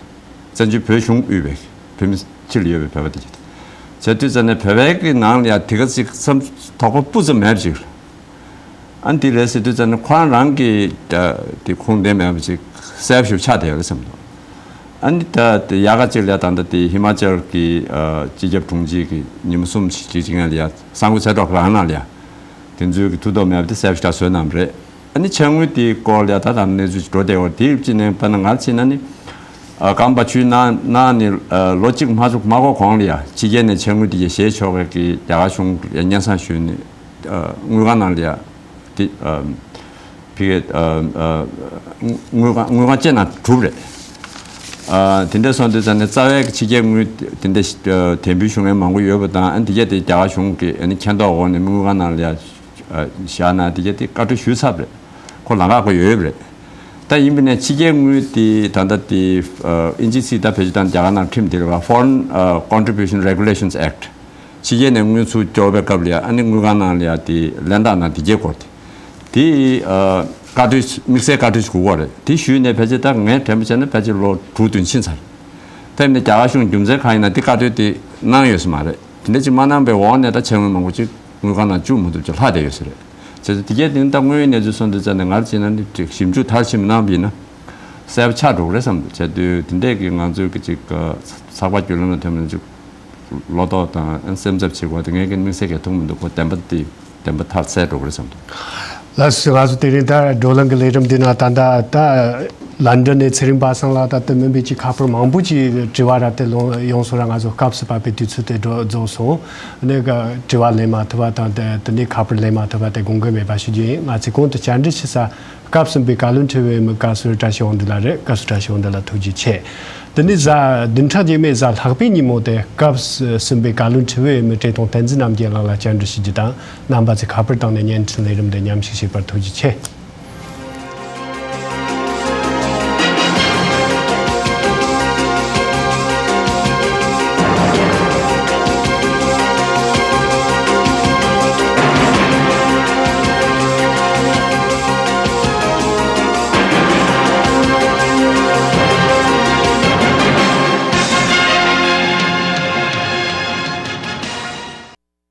བཙན་བྱོལ་བོད་གཞུང་དབུས་པའི་བོད་མི་ཕྱི་ལ་ཡོད་པའི་བོད་པ་དེ་གྱད་དེ། བྱས་དུས་ཙམ་ནས་བོད་པའི་གི་ནང་ལ་ཡ་དེ་ག་ཅིག་བསམ་དོགས་པ་སྤུ་ཙམ་མེད་པ་ཅིག་རེད། ཨ་ནི་དེ་རེད་ཟེར་དུས་ཙམ་ནས་ཁོ་རང་རང་གི་ད་དེ་ཁུངས་ལྡན་མེད་པ་ཅིག་གསལ་པོ་ཞིག་ཆགས་བསྡད་ཡོད་རེད་བསམ་འདུག་ཨ་ནི་ད་དེ་ཡག་ག་ཅིག་ལ་ད་ལྟ་དེ་ཧི་མ་ཅལ་གྱི་ཨ་སྤྱི་ཁྱབ་དྲུང་ཆེ་གི་ཉིན་མོ་གསུམ་ཞིག་ཅིག་ཅིག་ཡན་ལ་ཡ་གསར་འགོད་ཚེ་སྒྲོག་རང་ནང་ལ་ཡ་དེ་ཚོའི་གི་ཐུགས་དོགས་མེད་པ་དེ་གསལ་པོ་ཞིག་ད་བཟོས་གནང་བ་རེད། ཨ་ནི་ཕྱག་དངུལ་དེའི་སྐོར་ལ་ཡ་ད་ད་གནས་ཚུལ་ཞིག་འགྲོ་བསྡད་ཡོད་རེད། དེ་ཡོད་ཅིག་ནས་དཔེར་ན་ང་ཕྱིན་ན་ནི། ཨ་གངས་བ་ཆུའི་ནང་ནང་ནས་ཨ་ལོ་གཅིག་མ་འགོར་མ་འགོར་གོང་ལ་ཡ་ཕྱི་རྒྱལ་ནས་ཕྱི་དངུལ་དེ་གའི་བཞེས་ཆོག་པའི་གི་རྒྱ་གར་གཞུང་ལ་སྙན་སེང་ཞུས་ནས་ཨ་དངུལ་ཁང་ནང་ལ་ཡ་དེ་ཨ་ཕི་གེ་ཨ་ཨ་དངུལ་ཁང་དངུལ་ཁང་བཅས་ནང་གྲུབ་རེད། ཨ་དེ་འདྲ་སོང་དུས་ཙང་ནས་རྩ་བའི་ཕྱི་རྒྱལ་དངུལ་དེ་འདྲ་ཨ་དེ་འབུལ་ཞུ་མཁན་མང་པོ་ཡོད་པ་དང་ཨ་དེ་གས་དེ་རྒྱ་གར་གཞུང་གི་ཨ་ནི་མཁྱེན་རྟོགས་འོག་ནས་དངུལ་ཁང་ནང་ལ་ཡ་བཞག་ན་དེ་གས་དེ་བཀའ་འཁྲོལ་ཞུས་ཚར་བ་རེད། ཁོ་ལམ་ཁ་ཁོ་ཡོད་ཡོད་རེད། ད་ཡིན་པ་ནས་ཕྱི་རྒྱལ་དངུལ་དེ་ད་ལྟ་དེ་ཨ་ཨིན་ཇི་སི་ད་བེད་སྤྱོད་བཏང་རྒྱ་གར་ནང་ཁྲིམས་དེ་རེད་བ། Foreign Contribution Regulations Act། ཕྱི་རྒྱལ་ནས་དངུལ་ཚུར་སྐྱོར་བའི་སྐབས་ལ་ཡ་ཨ་ནི་དངུལ་ཁང་ནང་ལ་ཡ་དེ་གླེན་རྟགས་ནང་དེ་གས་སྐོར་དེ་དེ་ཨ་བཀའ་འཁྲོལ་དམིགས་བསལ་བཀའ་འཁྲོལ་ཞིག་དགོས་པ་རེད། དེ་ཞུས་ནས་ཕལ་ཆེར་ད་ངས་དྲན་པ་བྱས་ན་ཕལ་ཆེར་ལོ་དྲུག་བདུན་ཕྱིན་ཚར། དེ་ནས་རྒྱ་གར་གཞུང་རྒྱུ་མཚན་གང་ཡིན་ན་དེ་བཀའ་འཁྲོལ་དེ་གནང་ཡོད་ས་མ་རེད། དེ་འདྲ་ཅིག་མ་གནང་པའི་འོག་ནས་ད་ཕྱི་དངུལ་མང་པོ་ཅིག་དངུལ་ཁང་ནང་བཅུག་མ་ཐུབ་ཅིག་ལྷག་བསྡད་ཡོད་ས་རེད། བྱས་ཙང་དེ་གས་དེ་ནི་ད་དངོས་ཡོད་གནས་ཚུལ་སོང་དུས་ཙང་ནས་ང་རང་བྱས་ན་ནི་ཅིག་ཞིབ་འཇུག་མཐར་ཕྱིན་མ་གནང་བ་ཡིན་ན་གསལ་པོ་ཆགས་འགྲོ་གི་རེད་བསམ་འདུག་བྱས་དུས་དེ་འདྲས་ཀྱི་ང་ཚོའི་གི་ཅིག་ཚགས་པར་བརྒྱུད་ལམ་ལ་ཐོན་པ་ནི་ཅིག་བློ་དོགས་དང་སེམས་འཚབ་བྱེད་དགོས་དེ་ངས་ཀྱི་དམིགས་བསལ་གྱི་ཐུག་མི་འདུག་ཁོ་བདེན་པ་དེ་བདེན་པ་མཐར་གསལ་འགྲོ་གི་རེད་བསམ་འདུག་ལགས་སོ། ང་ཚོ་དེ་རིང་ད་བགྲོ་གླེང་གི་ལས་རིམ་འདི་ན་ད་ལྟ་ད་ལན་ཌན་ནས་ཚེ་རིང་པ་སངས་ལགས་ད་ལྟ་མིན་པའི་ཅིག་ཁ་པར་མང་པོ་ཅིག་དྲི་བ་ར་དེ་ལོང་ཡོང་སོང་ར། ང་ཚོ་སྐབས་སུ་བབས་པའི་དུས་ཚོད་དེ་འགྲོ་རྫོགས་སོང་། ནས་ག་དྲི་བ་ལེན་མ་ཐུབ་པ་དང་དེ་དེ་ནས་ཁ་པར་ལེན་མ་ཐུབ་པ་དེ་དགོངས་འགལ་མེད་པ་ཞུ་རྒྱུ་ཡིན། ང་ཚོས་གོང་དུ་བཅར་འདྲི་ཞུ་ས་སྐབས་གསུམ་པའི་བཀའ་བློན་ཁྲི་པའི་འོས་མི་བཀའ་ཟུར་བཀྲ་ཤིས་དབང་འདུས་ལགས་རེད། བཀའ་ཟུར་བཀྲ་ཤིས་དབང་འདུས་ལགས་ཐུགས་རྗེ་ཆེ། དེ་ནས་གཟའ་བདུན་ཕྲག་རྗེས་མའི་གཟའ་ལྷག་པའི་ཉིན་མོ་དེ་སྐབས་གསུམ་པའི་བཀའ་བློན་ཁྲི་པའི་འོས་མི་བཀྲས་མཐོང་བསྟན་འཛིན་རྣམ་རྒྱལ་ལགས་ལ་བཅར་འདྲི་ཞུ་རྒྱུ་དང་རྣམ་པ་ཚོས་ཁ་པར་བཏང་ནས་བརྙན་འཕྲིན་ལས་རིམ་དེ་མཉམ་ཞུགས་བྱས་པར་ཐུགས་རྗེ་ཆེ།